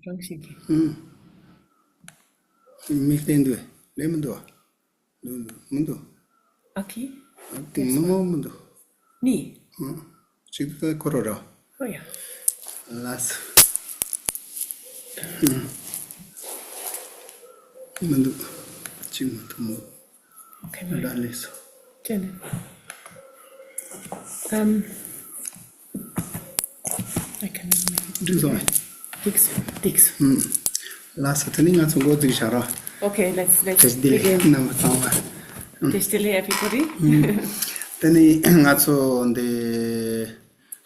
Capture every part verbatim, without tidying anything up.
རང་ཞིག་གིས། ཨུམ། མིག་བསྟན་འདུག་ལས་མི་འདུག་འདུག་འདུག་མི་འདུག་ཨ་ཁི། ཨ་ཁི་མི་མང་མི་འདུག་ནི། ཨུམ། གཅིག་ཏུ་ཁོ་རོ་ར། ཨོ་ཡ། ལགས་སོ། ཨུམ། མི་འདུག་གཅིག་མ་ཐུབ་མོ། Okay, མི་འདྲ་ལས་སོ། ཅན། Um, I can འགྲིག་སོང་ངས། འགྲིག་སོང་འགྲིག་སོང་། ལགས་སོ། དེ་ནི་ང་ཚོ་འགོ་འཛུགས་བྱ་རོགས། Okay, let's, let's བཀྲ་ཤིས་བདེ་ལེགས། begin. རྣམ་པ་ཚང་མ། བཀྲ་ཤིས་བདེ་ལེགས། Everybody. དེ་ནི་ང་ཚོ་འདི་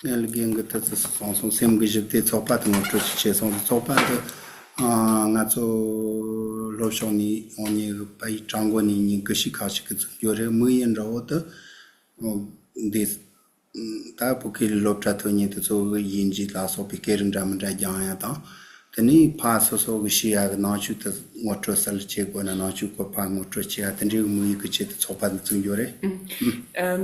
ངས་ལ་རྒན་གྱི་ཐུ་ཚུ་སོང་སོང་སེམས་ཀྱི་ཞིབ་དེ་ཚོགས་པ་དེ་ངོ་སྤྲོད་ཅིག་བྱས་སོང་། ཚོགས་པ་འདི་ང་ཚོ་ལྷོ་ཕྱོགས་ནས་འོང་ནས་པ་ཡི་ཀྲང་གོ་ནས་ཉིན་ཀི་ཤི་ཁ་ཤི་ཀི་ཚུགས་རྒྱུ་རེད། དམིགས་ཡུལ་འདྲ་བོ་དེ་འདི། ད་བོད་སྐད་སློབ་གྲྭ་ཐོན་མཁན་དེ་ཚོ་གི་དབྱིན་ཇི་ལ་སོགས་པའི་སྐད་རིགས་འདྲ་མི་འདྲ་སྦྱང་ཡ་དང་། དེ་ནས་ཕ་སོ་སོ་གི་ཤེས་ཡ་གི་ནང་ཆོས་དེ་ངོ་སྤྲོད་གསལ་བྱེད་དགོས་ན་ནང་ཆོས་སྐོར་ཕ་ངོ་སྤྲོད་བྱེད་ཡ་དེ་འདྲའི་དམིགས་ཡུལ་གི་ཆེད་དུ་ཚོགས་པ་འདི་བཙུགས་རྒྱུ་རེད། Um,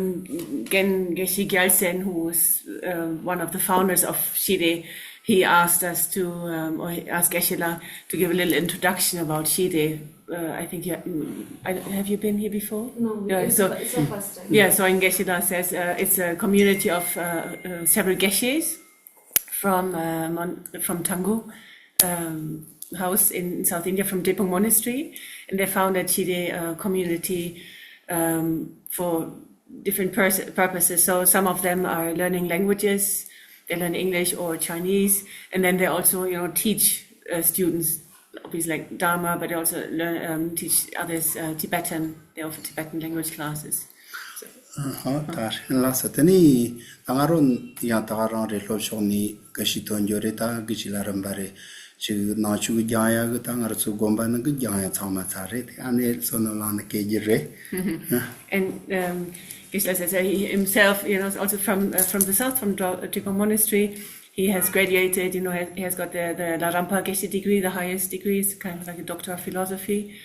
Gen Geshe Gyaltsen, who was uh, one of the founders of Shire, he asked us to, um, or he asked Geshe-la to give a little introduction about Shire. Uh, I think you, mm, I, have you been here before? No, yeah, it's, so it's the first time. Yeah, so in Geshe-la says uh, it's a community of uh, uh, several Geshes from uh, Mon- from Tangu um, house in South India, from Drepung Monastery, and they founded Shire uh, community um, for different pers- purposes. So some of them are learning languages, they learn English or Chinese, and then they also, you know, teach uh, students obviously like Dharma, but they also learn um, teach others uh, Tibetan. They offer Tibetan language classes. So, ཧོ་ད་ལགས་སོ། དེ་ནི་ད་ང་རང་ཡང་ད་ག་རང་རེད། ལྷོ་ཕྱོགས་ནས་ཀི་ཤི་ཐོན་རྒྱུ་རེད། ད་གི་ཅི་ལ་རིམ་པ་རེད། ཅིག་ནང་ཆོས་གི་སྦྱང་ཡ་གི་ད་ང་རང་ཚོ་དགོན་པ་ནང་གི་སྦྱང་ཡ་ཚང་མ་ཚར་རེད། དེ་ཨ་ནེ་བསོད་ནམས་བླངས་ནས་སྐད་རྒྱུ་རེད། And um, Geshe-la says uh, he himself, you know, is also from uh, from the south, from Dro- Drepung Monastery. He has graduated, you know, he has got the, the Larampa Geshe degree, the highest degree, is kind of like a doctor of philosophy.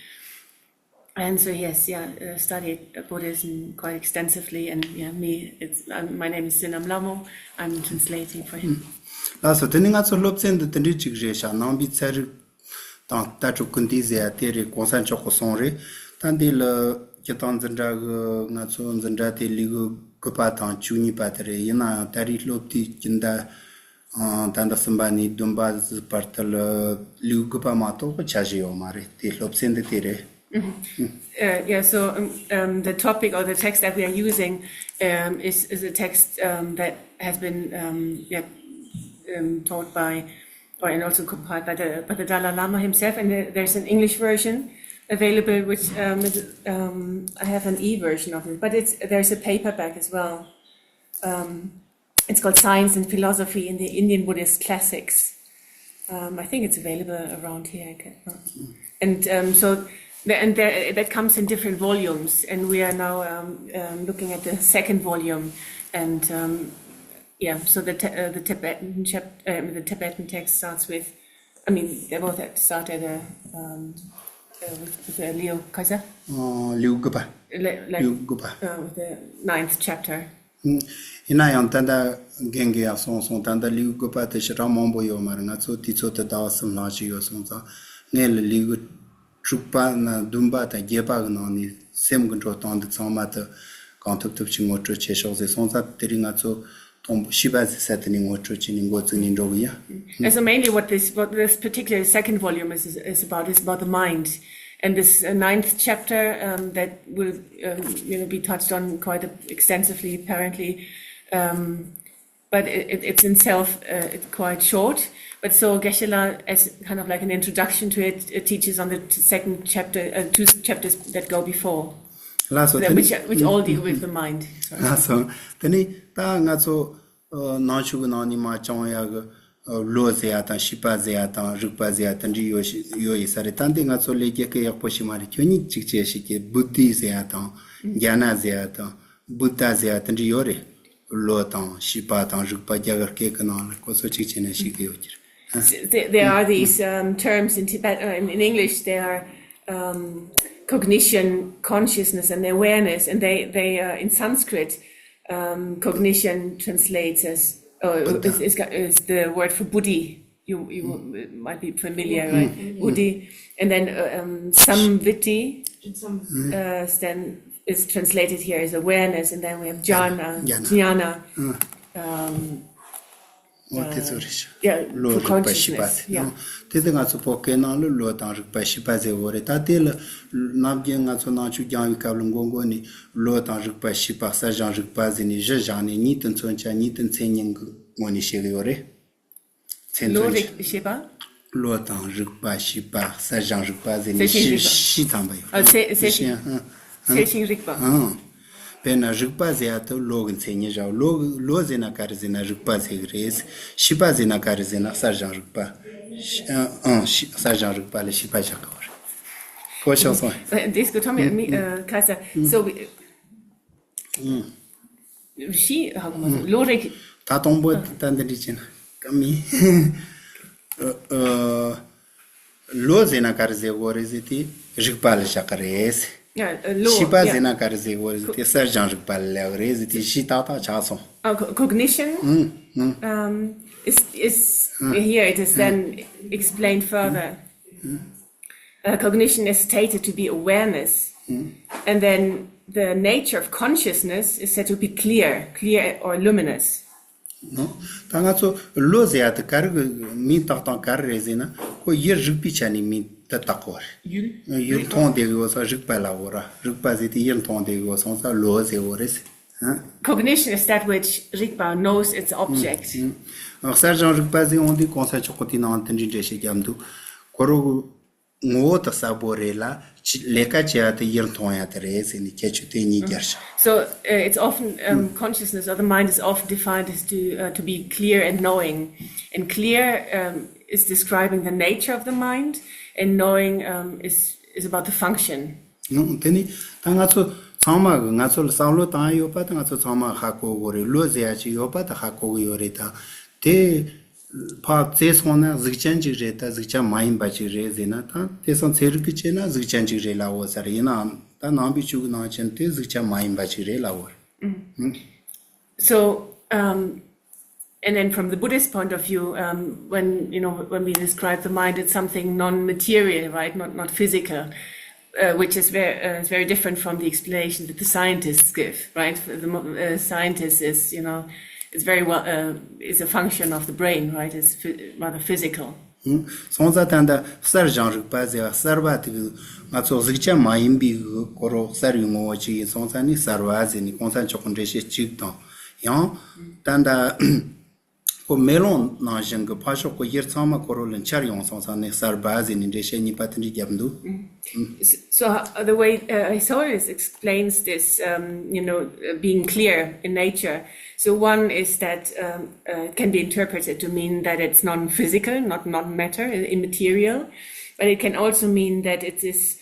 And so he has, yeah, uh, studied Buddhism quite extensively. And yeah, me, it's, um, my name is Sinam Lamo. I'm translating for him. ལགས་སོ། དེ་ནི་ང་ཚོ་སློབ་ཚན་འདི་དེ་འདྲའི་ཅིག་རེད་ཤག་ནང་པའི་ཚན་རིག་དང་ལྟ་གྲུབ་ཀུན་བཏུས་ཟེར་ཡ་དེ་རེད། གོང་ས་མཆོག་གི་གསུང་རེད། ད་འདི་ལ་སྤྱིར་བཏང་འཛིན་གྲྭ་གི་ང་ཚོ་འཛིན་གྲྭ་དེ་ལེའུ་དགུ་པ་དང་བཅུ་གཉིས་པ་དེ་རེད། ཡིན་ན་ཡང་ད་རེས་སློབ་དུས་སྤྱི་ཟླ་ཨང་ད་ལྟ་གསུམ་པ་ནས་བདུན་པ་བར་དུ་ལ་ལེའུ་དགུ་པ་མ་གཏོགས་པ་འཆར་གཞི་ཡོད་མ་རེད། དེ་སློབ་ཚན་འདི་དེ་རེད། Uh, yeah, so um, um, the topic or the text that we are using um, is, is a text um, that has been um, yeah, um, taught by or and also compiled by the by the Dalai Lama himself. And there, there's an English version available, which um, is, um, I have an e-version of it, but it's there's a paperback as well. Um, it's called Science and Philosophy in the Indian Buddhist Classics. Um, I think it's available around here. I can, uh, and um, so, the, and there, that comes in different volumes, and we are now um, um, looking at the second volume. And um, yeah, so the te- uh, the Tibetan chap- um, the Tibetan text starts with, I mean, they both had started uh, um, uh, with, with uh, Leo Kaiser. ལེའུ་དགུ་པ། Le- like, ལེའུ་དགུ་པ། Uh, with the ninth chapter. ཡིན་ན་ཡང་ད་ལྟ་རྒན་གྱིས་ཡང་གསུངས་སོང་། ད་ལྟ་ལེའུ་དགུ་པ་དེ་ཞེ་དྲག་མང་པོ་ཡོད་མ་རེད། ང་ཚོ་དུས་ཚོད་དེ་ཟླ་བ་གསུམ་ལྷག་ཅིག་ཡོད་སོང་ཙང་། ངས་ལ་ལེའུ་དྲུག་པ་ན་བདུན་པ་དང་བརྒྱད་པ་གི་ནང་ནས་སེམས་ཀྱི་འགྲོ་སྟངས་འདི་ཚང་མ་དེ་གང་ཐུབ་ཐུབ་ཅིག་ངོ་སྤྲོད་བྱེད་ཤོག་ཟེར་སོང་ཙང་། དེ་རིང་ང་ཚོ་དང་པོ་བྱིས་པ་ཟེར་ས་དེ་ནས་ངོ་སྤྲོད་བྱས་ནས་འགོ་བཙུགས་ནས་འགྲོ་གི་ཡིན། And so mainly what this what this particular second volume is is about is about the mind, and this uh, ninth chapter um, that will um, you know be touched on quite extensively apparently. Um, but it, it, it's in itself uh, it's quite short. But so Geshe-la, as kind of like an introduction to it, it teaches on the t- second chapter, uh, two chapters that go before, ལགས་སོ། དེ་ནི་which, which all deal with the mind. Sorry. ལགས་སོ། དེ་ནི་ད་ང་ཚོ་ཨ་ནང་ཆོས་ཀྱི་ནང་ནས་མ་བྱུང་ཡ་གི་ཨ་བློ་ཟེར་ཡ་དང་། བྱིས་པ་ཟེར་ཡ་དང་། རིག་པ་ཟེར་ཡ་དེ་འདྲ་ཡོད་ཤི་ཡོད་ཡིན་ས་རེད། ད་འདི་ང་ཚོ་ལས་རྒྱ་སྐད་ཡག་པོ་ཞིག་མ་རེད། ཁྱོད་ཉིད་གཅིག་བྱས་ཤིག་གི་བུ་དྷི་ཟེར་ཡ་དང་། ཛྙཱ་ན་ཟེར་ཡ་དང་། བུདྡྷ་ཟེར་ཡ་དེ་འདྲ་ཡོད་རེད། བློ་དང་བྱིས་པ་དང་རིག་པ་རྒྱ་གར་སྐད་ཀྱི་ནང་ལ་ཁོ་ཚོ་གཅིག་བྱས་ན་ཤེས་ཀྱི་ཡོད་ཀྱི་རེད། Th- There are these um, terms in Tibet, uh, in, in English, they are um, cognition, consciousness, and awareness. And they, they uh, in Sanskrit, um, cognition translates as, uh, is, is, is the word for buddhi. you you might be familiar, right? Vuti, and then uh, um, samviti, uh, then is translated here as awareness, and then we have jhana, jnana. Um, འོ་དེ་ཚོ་རེད་ཤག yeah, བློ་for རིག་པ་ཤེས་པ། consciousness, yeah. དེ་དེ་ང་ཚོ་བོད་སྐད་ནང་ལ་བློ་དང་རིག་པ་ཤེས་པ་ཟེར་བོ་རེད། ད་དེ་ལ་ནམ་རྒྱུན་ང་ཚོ་ནང་ཆོས་སྦྱང་བའི་སྐབས་ལ་མགོ་མགོ་ནས་བློ་དང་རིག་པ་ཤེས་པ་གསལ་བྱང་རིག་པ་ཟེར་ནས་གཞི་བཞག་ནས་ཉིད་དུ་མཚོན་བྱ་ཉིད་དུ་མཚན་ཉིད་ཀྱི་ངོ་ནས་བཤད་གི་ཡོད་རེད། མཚན་བློ་མཚོན་རིག་བྱ་ཤེས་པ། བློ་དང་རིག་པ་ཤེས་པ་གསལ་བྱང་རིག་པ་ཟེར་ནས་གསལ་བྱང་རིག་པ། བཤད་བཤད་ཚང་པ་ཡོད། ཨ་གསལ་གསལ་བཤད་བྱང་ཨ་ཨ། གསལ་བྱང་རིག་པ། ཨང་། དཔེར་ན་རིག་པ་ཟེར་ཡ་དེ་བློ་གི་མཚན་ཉིད་བཞག་བློ་གི་བློ་ཟེར་ན་ག་རེ་ཟེར་ན་རིག་པ་ཟེར་གི་རེད། ཤེས་པ་ཟེར་ན་ག་རེ་ཟེར་ན་གསལ་བྱང་རིག་པ། ཤེས་ཨང་ཤེས་གསལ་བྱང་རིག་པ་ལ་ཤེས་པ་བཞག་གི་བ་རེད། གོ་ཤེས་སོང་། Uh, this could tell me, me, uh, Kasa. So, we, she, how come, Lore. ད་དང་པོ་ད་འདི་འདྲི་བྱས་ན་ཀ་མི། ཨ་ཨ། བློ་ཟེར་ན་ག་རེ་ཟེར་དགོས་རེད་ཟེར་དེ་རིག་པ་ལ་བཞག་གི་རེད། Yeah, uh, law, ཤེས་པ་ཟེར་yeah. ན་ག་རེ་ཟེར་དགོས་རེད་ཟེར་དེ་གསལ་བྱང་རིག་པ་ལ་ལབ་གི་རེད་ཟེར་དེ་ཞིག་ཏག་ཏག་ཆགས་སོང་། Uh, co- cognition, ཨུ་ཨུ། um, is, is, here it is then explained further. Uh, cognition is stated to be awareness, and then the nature of consciousness is said to be clear, clear or luminous. ནོ། ད་ང་ཚོ་བློ་ཟེར་ཡ་དེ་ག་རེ་གི་མིང་བཏགས་སྟངས་ག་རེ་རེད་ཟེར་ན་ཁོ་ཡུལ་རིག་པའི་ཆ་ནས་མིང་དེ་བཏགས་གོ་རེད། ཡུལ་ཡུལ་མཐོང་བསྡད་ཡོད་ས་རིག་པ་ལ་འོ་ར་རིག་པ་ཟེར་དེ་ཡུལ་མཐོང་བསྡད་ཡོད་སོང་ས་བློ་ཟེར་འོ་རེད་ཟེར། ཨ། Cognition is that which རིག་པ knows its object. གསལ་བྱང་རིག་པ་ཟེར་འོང་དུས་གོང་ས་མཆོག་གི་དེའི་ནང་དེ་འདྲའི་འགྲེལ་བཤད་བརྒྱབ་འདུག་ཁོ་རོ། ངོ་བོ་དེ་གསལ་པོ་རེད་ལ་ཅི་ལས་ཀ་བྱེད་ཡ་དེ་ཡུལ་མཐོང་ཡ་དེ་རེད་ཟེར་ནས་ཁྱད་ཆོས་དེ་གཉིས་སྦྱར་ཤག So uh, it's often um, consciousness or the mind is often defined as to uh, to be clear and knowing, and clear um, is describing the nature of the mind, and knowing um, is is about the function. ནོ། དེ་ནི་ད་ང་ཚོ་ཚང་མ་གི་ང་ཚོ་ལ་བསམ་བློ་བཏང་ཡ་ཡོད་པ་དེ་ང་ཚོ་ཚང་མ་ཧ་གོ་གི་རེད། བློ་ཟེར་ཡ་ཅིག་ཡོད་པ་དེ་ཧ་གོ་གི་ཡོད་རེད་ད། དེ་ཕར་བཙལ་སོང་ན་གཟུགས་ཅན་ཅིག་རེད་ད་གཟུགས་ཅན་མ་ཡིན་པ་ཅིག་རེད་ཟེར་ན་ད་དེ་སང་ཚན་རིག་གི་བྱས་ན་གཟུགས་ཅན་ཅིག་རེད་ལབ་འོ་ས་རེད། ཡིན་ནའང་ད་ནང་པའི་ཆོས་ཀྱི་ནང་བཞིན་དེ་གཟུགས་ཅན་མ་ཡིན་པ་ཅིག་རེད་ལབ་འོ་རེད། So, um, and then from the Buddhist point of view, um, when you know when we describe the mind, it's something non-material, right? Not not physical, uh, which is very uh, is very different from the explanation that the scientists give, right? The mo- uh, scientists is you know, it's very well uh, is a function of the brain, right? It's phy- rather physical. སོང་ཙང་ད་ལྟ་གསལ་བྱང་རིག་པ་ཟེར་བ་གསལ་བ་དེ་གི་ང་ཚོ་གཟུགས་ཅན་མ་ཡིན་པའི་གི་ཁོ་རོ་གསལ་བའི་ངོ་བོ་ཅིག་ཡིན་སོང་ཙང་ནི་གསལ་བ་ཟེར་ནི་གོང་ས་མཆོག་གི་འགྲེལ་བཤད་གཅིག་དང་ཡང་ད་ལྟ་ཁོ་མེ་ལོང་ནང་བཞིན་གི་ཕར་ཕྱོགས་གི་ཡུལ་ཚང་མ་ཁོ་རོ་ལ་འཆར་ཡོང་སོང་ཙང་ནི་གསལ་བ་ཟེར་ནི་འགྲེལ་བཤད་གཉིས་པ་དེ་འདྲ་བརྒྱབ་འདུག So, so uh, the way uh, Aesophagus explains this, um, you know, uh, being clear in nature. So one is that um, uh, it can be interpreted to mean that it's non-physical, not not matter, immaterial, but it can also mean that it is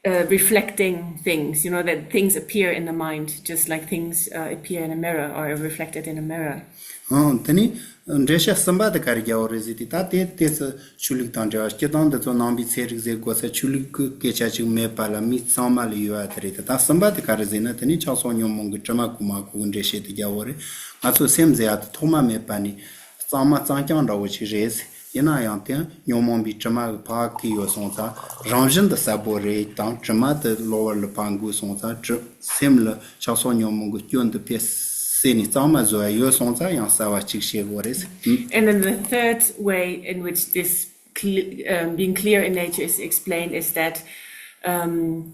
uh, reflecting things. You know that things appear in the mind, just like things uh, appear in a mirror or are reflected in a mirror. ཨང་། དེ་ནི་འགྲེལ་བཤད་གསུམ་པ་དེ་ག་རེ་རྒྱག་འོ་རེད་ཟེར་དུས་ད་དེ་དེ་ཚོ་ཆོས་ལུགས་དང་འབྲེལ་བ་སྤྱི་བཏང་འདི་ཚོ་ནང་པའི་ཚན་རིག་ཟེར་དགོས་ས་ཆོས་ལུགས་ཀྱི་སྐད་ཆ་ཅིག་མེད་པ་ལ་མི་ཚང་མ་ལ་ཡོད་ཨ་དེ་རེད། ད་གསུམ་པ་དེ་ག་རེ་ཟེར་ན་དེ་ནི་ཆགས་སོགས་ཉོན་མོངས་ཀྱི་དྲི་མ་གོང་མ་གོ་གི་འགྲེལ་བཤད་དེ་རྒྱག་འོ་རེད། ང་ཚོ་སེམས་ཟེར་ཡ་དེ་ཐོག་མ་མེད་པ་ནས་གཙང་མ་གཙང་རྐྱང་འདྲ་བོ་ཅིག་རེད། ཡིན་ན་ཡང་དེ་ཉོན་མོངས་པའི་དྲི་མ་གི་ཕར་གི་ཡོད་སོང་ཙང་རང་བཞིན་དུ་གསལ་པོ་རེད་དང་དྲི་མ་དེ་གློ་བུར་ལ་ཕར་འགོས་སོང་ཙང་དྲི་སེམས་ལ་ཆགས་སོགས་ཉོན་མོངས་ཀྱི་སྐྱོན་དེ་ཕར་བསལ་ནས་གཙང་མ་བཟོ་ཡ་ཡོད་སོང་ཙང་ཡང་གསལ་བ་གཅིག་བཤད་དགོས་རེད། And then the third way in which this cle- um, being clear in nature is explained is that um,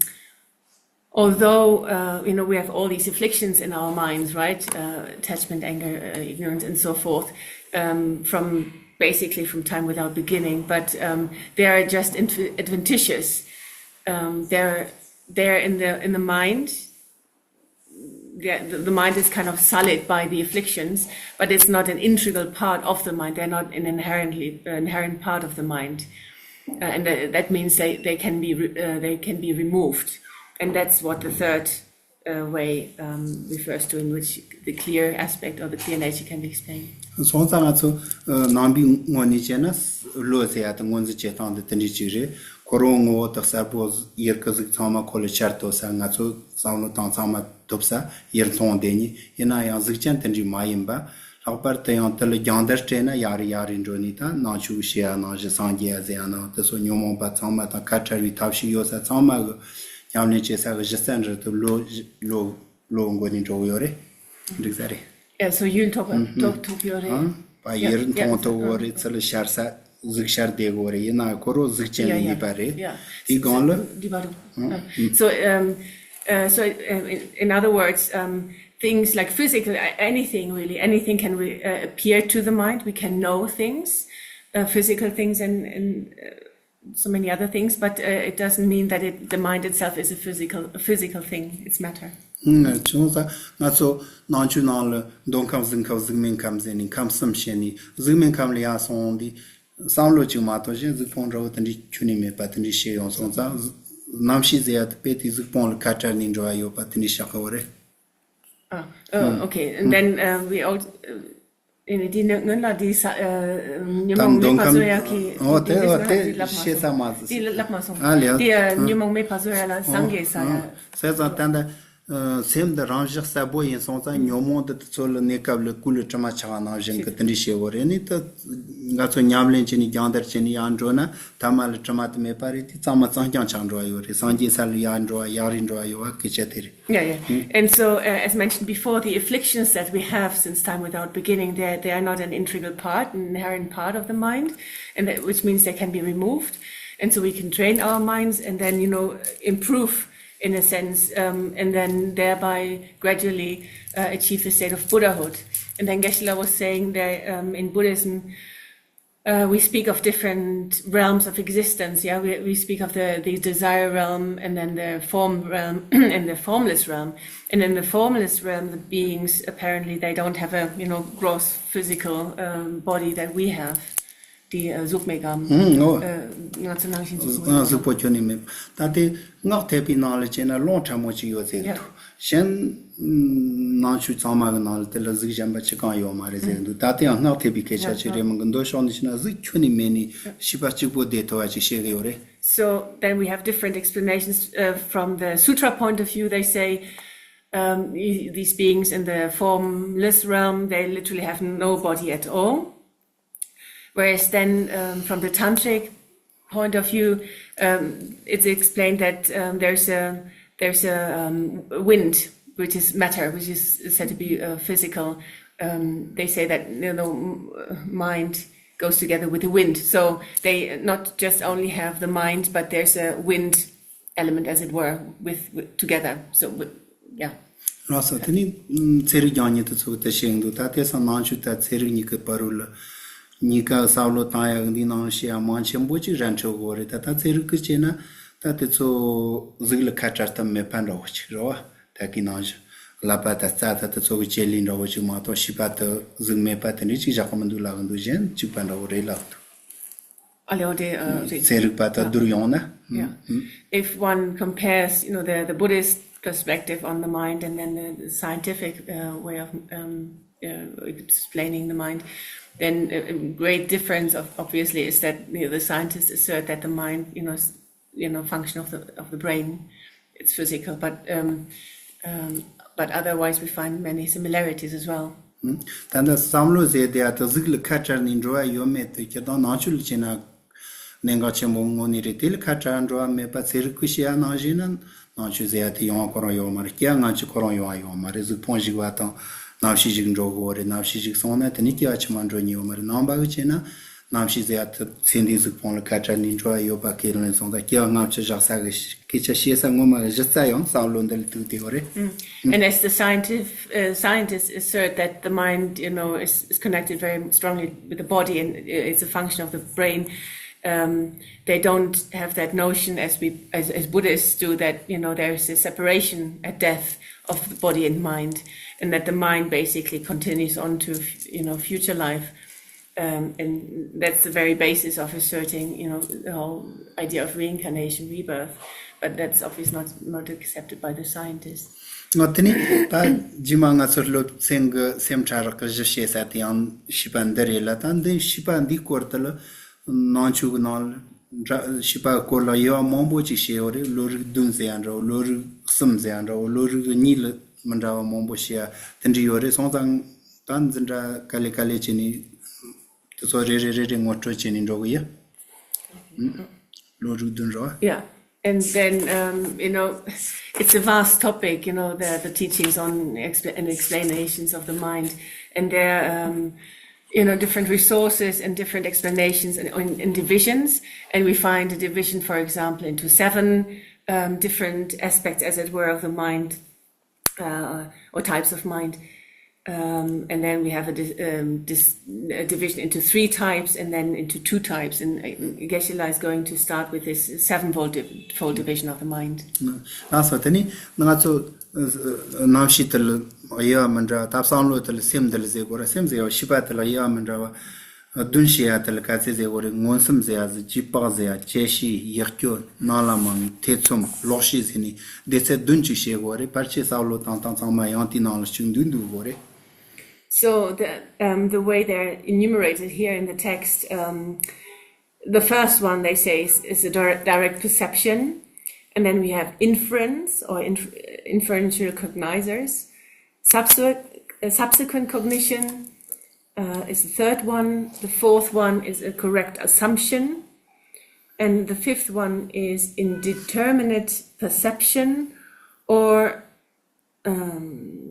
although uh, you know we have all these afflictions in our minds, right? Uh, attachment, anger, uh, ignorance, and so forth, um, from basically from time without beginning, but um, they are just int- adventitious. Um, they're they're in the in the mind. The, the, the mind is kind of sullied by the afflictions, but it's not an integral part of the mind. They're not an inherently uh, inherent part of the mind, uh, and that, that means they, they can be re- uh, they can be removed, and that's what the third uh, way um, refers to, in which the clear aspect or the clear nature can be explained. སོང་ཙང་ང་ཚོ་ནང་པའི་ངོས་ནས་བྱས་ན་བློ་ཟེར་ཡ་དེ་ངོས་འཛིན་བྱེད་སྟངས་དེ་དེ་འདྲ་ཅིག་རེད། ཁོ་རང་ངོ་བོ་དེ་གསལ་པོ་ཡུལ་གི་གཟུགས་ཚང་མ་ཁོ་ལ་འཆར་ཐུབ་ས། ང་ཚོ་བསམ་བློ་བཏང་ཚང་མ་ཐུབ་ས། ཡུལ་མཐོང་བསྡད་ནི་ཡིན་ན་ཡང་གཟུགས་ཅན་དེ་འདྲ་མ་ཡིན་པ། ལྷག་པར་དུ་ཡང་དེ་ལ་སྦྱང་བརྡར་སྤྲད་ན་ཡག་རེད་ཡག་རེད་འགྲོ་ནས། ད་ནང་ཆོས་ཀྱི་བཤད་ཡ་ནང་བཞིན་སངས་རྒྱས་ཡ་ཟེར་ཡ་ནང་དེ་ཚོ་ཉོན་མོངས་པ་ཚང་མ་དང་ཁ་བྲལ་བའི་ཐབས་ཤེས་ཡོད་ས་ཚང་མ་གི་ཉམས་ལེན་བྱེད་ས་གི་གཞི་རྩ་འདྲ་དུ་ལོ་ལོ་ལོ་འགོ་ནས་འགྲོ་གི་ཡོད་རེད། འགྲིག་ས་རེད། Yeah, so ཡུལ་ཐོག་ཐོག་ཐུབ་ཡོད་རེད། ཨང་། པ་Yeah, ཡིར yeah, མཐོང་ཐུབ་ཡོད་རེད། ཚུར་ལ་ཤར་ས་གཟུགས་ཤར་བསྡད་དགོས་རེད། ཡིན་ན་ཁོ་རོ་གཟུགས་ཅན་Yeah, གྱི་yeah. ནུས་པ་རེད། Yeah. དེའི་སྒང་ལ། འདི་བར། Uh, so, um, uh, so, um, in, in other words, um, things like physical, a- anything really, anything can re- uh, appear to the mind. We can know things, uh, physical things, and, and uh, so many other things, but uh, it doesn't mean that it, the mind itself is a physical, a physical thing. It's matter. ཨང་། བྱུང་ཙང་ང་ཚོ་ནང་ཆོས་ནང་ལ་མདོ་ཁམས་གཟུགས་ཁམས་གཟུགས་མེད་ཁམས་ཟེར་ནས་ཁམས་གསུམ་བཤད་ནས་གཟུགས་མེད་ཁམས་ལ་ཡར་སོང་དུས་བསམ་བློ་གཅིག་མ་གཏོགས་གཞན་གཟུགས་ཕུང་འདྲ་བོ་དེ་འདྲའི་ཁྱོན་ནས་མེད་པ་དེ་འདྲའི་བཤད་ཡོང་སོང་ཙང་། རྣམ་ཤེས་ཟེར་ཡ་དེ་དཔེ་དེ་གཟུགས་ཕུང་ལ་ཁ་བྲལ་ནས་འགྲོ་བ་ཡོད་པ་དེ་འདྲའི་བཤད་ཀྱི་ཡོད་རེད། Ah, oh, okay. And then uh, we also, uh, ཨེ་ནི་དེ་ནི་སྔོན་ལ་དེ་ས་ཨ་ཉོན་ད་མོངས་མདོ་མེད་པ་ཁམས་བཟོ་ཡ་གི་འོ་དེ་དེ་འོ་དེ་དེ་ལབ་མ་བཤད་ས་སོང་། མ་ཟིག་དེ་ལབ་མ་སོང་། ཨ་ལས། དེ་ཨ་ཨ་ཉོན་མོངས་མེད་པ་བཟོ་ཡ་ལ་སངས་རྒྱས་ས་ཡ། ཟེར་ཙང་ད་ལྟ་ཨ་སེམས་འདི་རང་བཞག་གསལ་པོ་ཡིན་སོང་ཙང་ཉོན་མོངས་འདི་དེ་ཚོ་ལ་གནས་སྐབས་ལ་སྐུ་ལ་དྲི་མ་ཆགས་པ་ནང་བཞིན་གི་དེ་འདྲ་བཤད་དགོས་རེད། ནི་ད་ང་ཚོ་ཉམས་ལེན་བྱས་ནས་སྦྱང་བརྡར་བྱས་ནས་ཡར་འགྲོ་ན་ཐ་མ་ལ་དྲི་མ་དེ་མེད་པ་རེད། དེ་གཙང་མ་གཙང་རྐྱང་ཆགས་འགྲོ་བ་ཡོད་རེད། སངས་རྒྱས་ས་ལ་ཡར་འགྲོ་བ་ཡག་རེད་འགྲོ་བ་ཡོད་བ་སྐད་ཆ་དེ་རེད། Yeah, yeah. And so, uh, as mentioned before, the afflictions that we have since time without beginning, they they are not an integral part, an inherent part of the mind, and that, which means they can be removed. And so we can train our minds and then, you know, improve in a sense, um, and then thereby gradually uh, achieve the state of Buddhahood. And then Geshe-la was saying that um, in Buddhism, uh, we speak of different realms of existence. Yeah, we, we speak of the, the desire realm and then the form realm and the formless realm. And in the formless realm, the beings apparently they don't have a, you know, gross physical um, body that we have. དེ་གཟུགས་མེད་ཀམ། ཨང་། ཨོ། ང་ཚོ་ནང་བཞིན་གཟུགས་མེད། གཟུགས་པོ་ཁྱོན་ནས་མེད། ད་དེ་སྔགས་ཐེག་པའི་ནང་ལ་བྱས་ན་ལུང་ཕྲ་མོ་ཅིག་ཡོད་ཟེར་གི་འདུག་གཞན་ནང་ཆོས་ཚང་མ་གི་ནང་ལ་དེ་ལ་གཟུགས་གཞན་པ་ཅི་གང་ཡོད་མ་རེད་ཟེར་གི་འདུག་ད་དེ་ཡང་སྔགས་ཐེག་པའི་སྐད་ཆ་ཅིག་རེད་མོད་གི། མདོ་ཕྱོགས་ནས་བྱས་ན་གཟུགས་ཁྱོན་ནས་མེད་ནས་ཤེས་པ་གཅིག་པོ་བསྡད་ཐུབ་པ་ཅིག་བཤད་གི་ཡོད་རེད། So then we have different explanations uh, from the sutra point of view. They say um, these beings in the formless realm, they literally have no body at all. Whereas then, um, from the tantric point of view, um, it's explained that um, there's a there's a um, wind, which is matter, which is said to be uh, physical. Um, they say that you know mind goes together with the wind, so they not just only have the mind, but there's a wind element, as it were, with, with together. So, with, yeah. ལགས་སོ། དེ་ནི་ཚན་རིག་སྦྱང་མཁན་དེ་ཚོ་གི་དེ་བཤད་འདུག་ད་དེང་སང་ནང་ཆོས་དང་ཚན་རིག་གཉིས་ཀའི་བར་རུ་ལ་གཉིས་ཀ་བསམ་བློ་བཏང་ཡག་འདིའི་ནང་ལ་བཤད་ཡག་མང་ཆེན་པོ་ཅིག་ར་འཕྲོད་དགོས་རེད། ད་ད་ཚན་རིག་གི་བྱས་ན་ད་དེ་ཚོ་གཟུགས་ལ་ཁ་བྲལ་ཐབས་མེད་པ་འདྲ་བོ་ཅིག་རེད་བ། ད་གི་ནང་བཞིན་ཀླད་པ་དང་རྩ་ད་དེ་ཚོ་གི་བཅད་ལས་འདྲ་བོ་ཅིག་མ་གཏོགས་ཤེས་པ་དེ་གཟུགས་མེད་པ་དེ་འདྲ་ཅིག་བཞག་གི་མི་འདུག་ལབ་གི་འདུག་གཞན་གཅིག་པ་འདྲ་བོ་རེད་ལབ་འདུག Aleode, uh, ཚན་རིག་པ་དང་བསྡུར་ཡོང་ན། Yeah. If one compares, you know, the, the Buddhist perspective on the mind and then the, the scientific uh, way of um, uh, explaining the mind, then a a great difference, of, obviously, is that you know, the scientists assert that the mind, you know, is, you know, function of the of the brain, it's physical, but um, um, but otherwise we find many similarities as well. ད་ལྟ་བསམ་བློ་ཟེར་དེ་ཡ་ད་གཟུགས་ལ་ཁ་བྲལ་ནས་འགྲོ་བ་ཡོད་མེད་དེ་ཁྱེད་དང་ནང་ཆོས་ལ་བྱས་ན་གནད་འགག་ཆེན་པོ་དངོས་གནས་རེད། དེ་ལ་ཁ་བྲལ་འགྲོ་བ་མེད་པ་ཚན་རིག་གི་བཤད་ཡ་ནང་བཞིན་ན་ནང་ཆོས་ཟེར་ཡ་དེ་ཡོང་བ་ཁོ་རང་ཡོད་མ་རེད། སྐྱེ་བ་སྔ་ཕྱི་ཁོ་རང་ཡོང་བ་ཡོད་མ་རེད། གཟུགས་ཕུང་ཞིག་བ་དང་རྣམ་ཤེས་ཞིག་འགྲོ་དགོས་རེད། རྣམ་ཤེས་ཞིག་སོང་ན་དེ་ནས་སྐྱེ་བ་ཕྱི་མ་འགྲོ་ཉེན་ཡོད་མ་རེད། ནང་པ་གི་བྱས་ན་རྣམ་ཤེས་ཟེར་ཡ་དེ་ཚེ་འདིའི་གཟུགས་ཕུང་ལ་ཁ་བྲལ་ནས་འགྲོ་བ་ཡོད་པ་ཁས་ལེན་སོང་ཙང་སྐྱེ་བ་སྔ་ཕྱི་བཞག་ས་གི་སྐད་ཆ་བཤད་ས་ངོ་མ་གི་གཞི་རྩ་ཡང་བསམ་བློ་འདི་ལ་ཐུག་བསྡད་ཡོད་རེད། And as the scientific, uh, scientists assert that the mind, you know, is, is connected very strongly with the body and it's a function of the brain, um, they don't have that notion as we, as, as Buddhists do, that, you know, there is a separation at death of the body and mind, and that the mind basically continues on to, you know, future life. Um, and that's the very basis of asserting, you know, the whole idea of reincarnation, rebirth. But that's obviously not, not accepted by the scientists. ང་དེ་ནི་ད་རྗེས་མ་ང་ཚོ་སློབ་ཚན་གྱི་སེམས་ཕྲ་རགས་ཀྱི་གཞི་བཤད་ས་དེ་ཡང་བྱིས་པ་འདི་རེད་ལ། ད་འདི་བྱིས་པ་འདིའི་སྐོར་དུ་ལ་ནང་ཆོས་ཀྱི་ནང་ལ་འདྲ་བྱིས་པ་སྐོར་ལ་དབྱེ་བ་མང་པོ་ཅིག་བཤད་ཡོད་རེད། བློ་རིག་བདུན་ཟེར་ཡ་འདྲ་བོ། བློ་རིག་གསུམ་ཟེར་ཡ་འདྲ་བོ། བློ་རིག་གཉིས་ལ་མི་འདྲ་བ་མང་པོ་བཤད་ཡ་དེ་འདྲ་ཡོད་རེད། སོང་ཙང་ ད་འཛིན་གྲྭ་ག་ལེ་ག་ལེ་བྱས་ནས་དེ་ཚོ་རེ་རེ་རེ་རེ་ངོ་སྤྲོད་བྱས་ནས་འགྲོ་གི་ཡོད། ལོ་དྲུག་བདུན་རེད་བ། Yeah. And then, um, you know, it's a vast topic, you know, the, the teachings on exp- and explanations of the mind. And there are, um, you know, different resources and different explanations in, in, in divisions. And we find a division, for example, into seven um, different aspects, as it were, of the mind uh, or types of mind. Um, and then we have a, dis- um, dis- a division into three types and then into two types. And uh, Geshe-la is going to start with this sevenfold div- fold division of the mind. ལགས་སོ། དེ་ནི་ང་ཚོ་ཨ་རྣམ་ཤེས་དེ་ལ་དབྱེ་བ་མི་འདྲ་བ། ད་བསམ་བློ་དེ་ལ་སེམས་དེ་ལ་ཟེར་དགོས་རེད། སེམས་ཟེར་བ་ཤེས་པ་དེ་ལ་དབྱེ་བ་མི་འདྲ་བ། བདུན་ཞེས་ཡ་དེ་ལ་ག་ཚད་ཟེར་དགོས་རེད། མངོན་སུམ་ཟེར་ཡ་ཟེར། རྗེས་དཔག་ཟེར་ཡ། བཅད་ཤེས། ཡིད་སྐྱོ། སྣང་ལ་མ་ངེས། ཐེ་ཚོམ། ལོག་ཤེས་ཟེར་ནས་སྡེ་ཚན་བདུན་ཅིག་བྱེད་དགོས་རེད། ཕལ་ཆེར་བསམ་བློ་བཏང་སྟངས་ཚང་མ་ཡང་དེའི་ནང་ལ་ཅིག་འདུས་འདུག་དགོས་རེད། So the, um, the way they're enumerated here in the text, um, the first one they say is, is a dir- direct perception, and then we have inference or inf- inferential cognizers, subsequent, uh, subsequent cognition, uh, is the third one. The fourth one is a correct assumption. And the fifth one is indeterminate perception or um,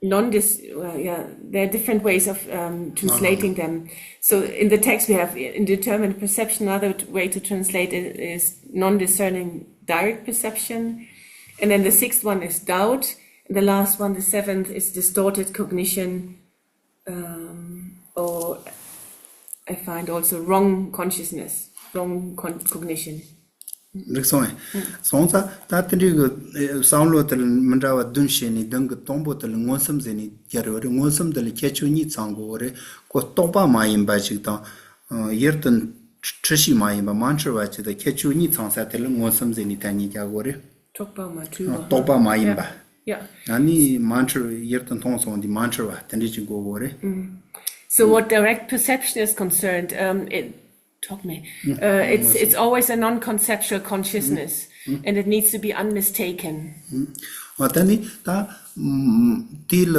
non dis. Well, yeah, there are different ways of um, translating them. So in the text, we have indeterminate perception. Another way to translate it is non discerning direct perception. And then the sixth one is doubt. And the last one, the seventh, is distorted cognition. Um, or I find also wrong consciousness, wrong con- cognition. འགྲིག་སོང་ངས། སོང་ཙང་ད་དེ་འདྲའི་གི་ཨེ་བསམ་བློ་དེ་ལ་མི་འདྲ་བ་བདུན་བྱས་ནས་བདུན་གི་དང་པོ་དེ་ལ་མངོན་སུམ་ཟེར་ནས་སྦྱར་ཡོད་རེད། མངོན་སུམ་དེ་ལ་ཁྱད་ཆོས་གཉིས་ཚང་དགོས་རེད། ཁོ་རྟོག་པ་མ་ཡིན་པ་ཅིག་དང་། ཡུལ་དུ་འཁྲུལ་ཤེས་མ་ཡིན་པ། མ་འཁྲུལ་བ་ཅིག་དང་། ཁྱད་ཆོས་གཉིས་ཚང་ས་དེ་ལ་མངོན་སུམ་ཟེར་ནས་ཐ་སྙད་རྒྱག་དགོས་རེད། རྟོག་པ་མ་འཁྲུལ་བ། རྟོག་པ་མ་ཡིན་པ། Yeah. ཡང་ནི་མ་འཁྲུལ། ཡུལ་དུ་མཐོང་སོང་དེ་མ་འཁྲུལ་བ་དེ་འདྲ་ཅིག་དགོས་དགོས་རེད། So what direct perception is concerned, um, it, ཐོག་མེད། Uh, it's, it's always a non-conceptual consciousness, and it needs to be unmistaken. ཨ་ད་ནི་ད་དེ་ལ་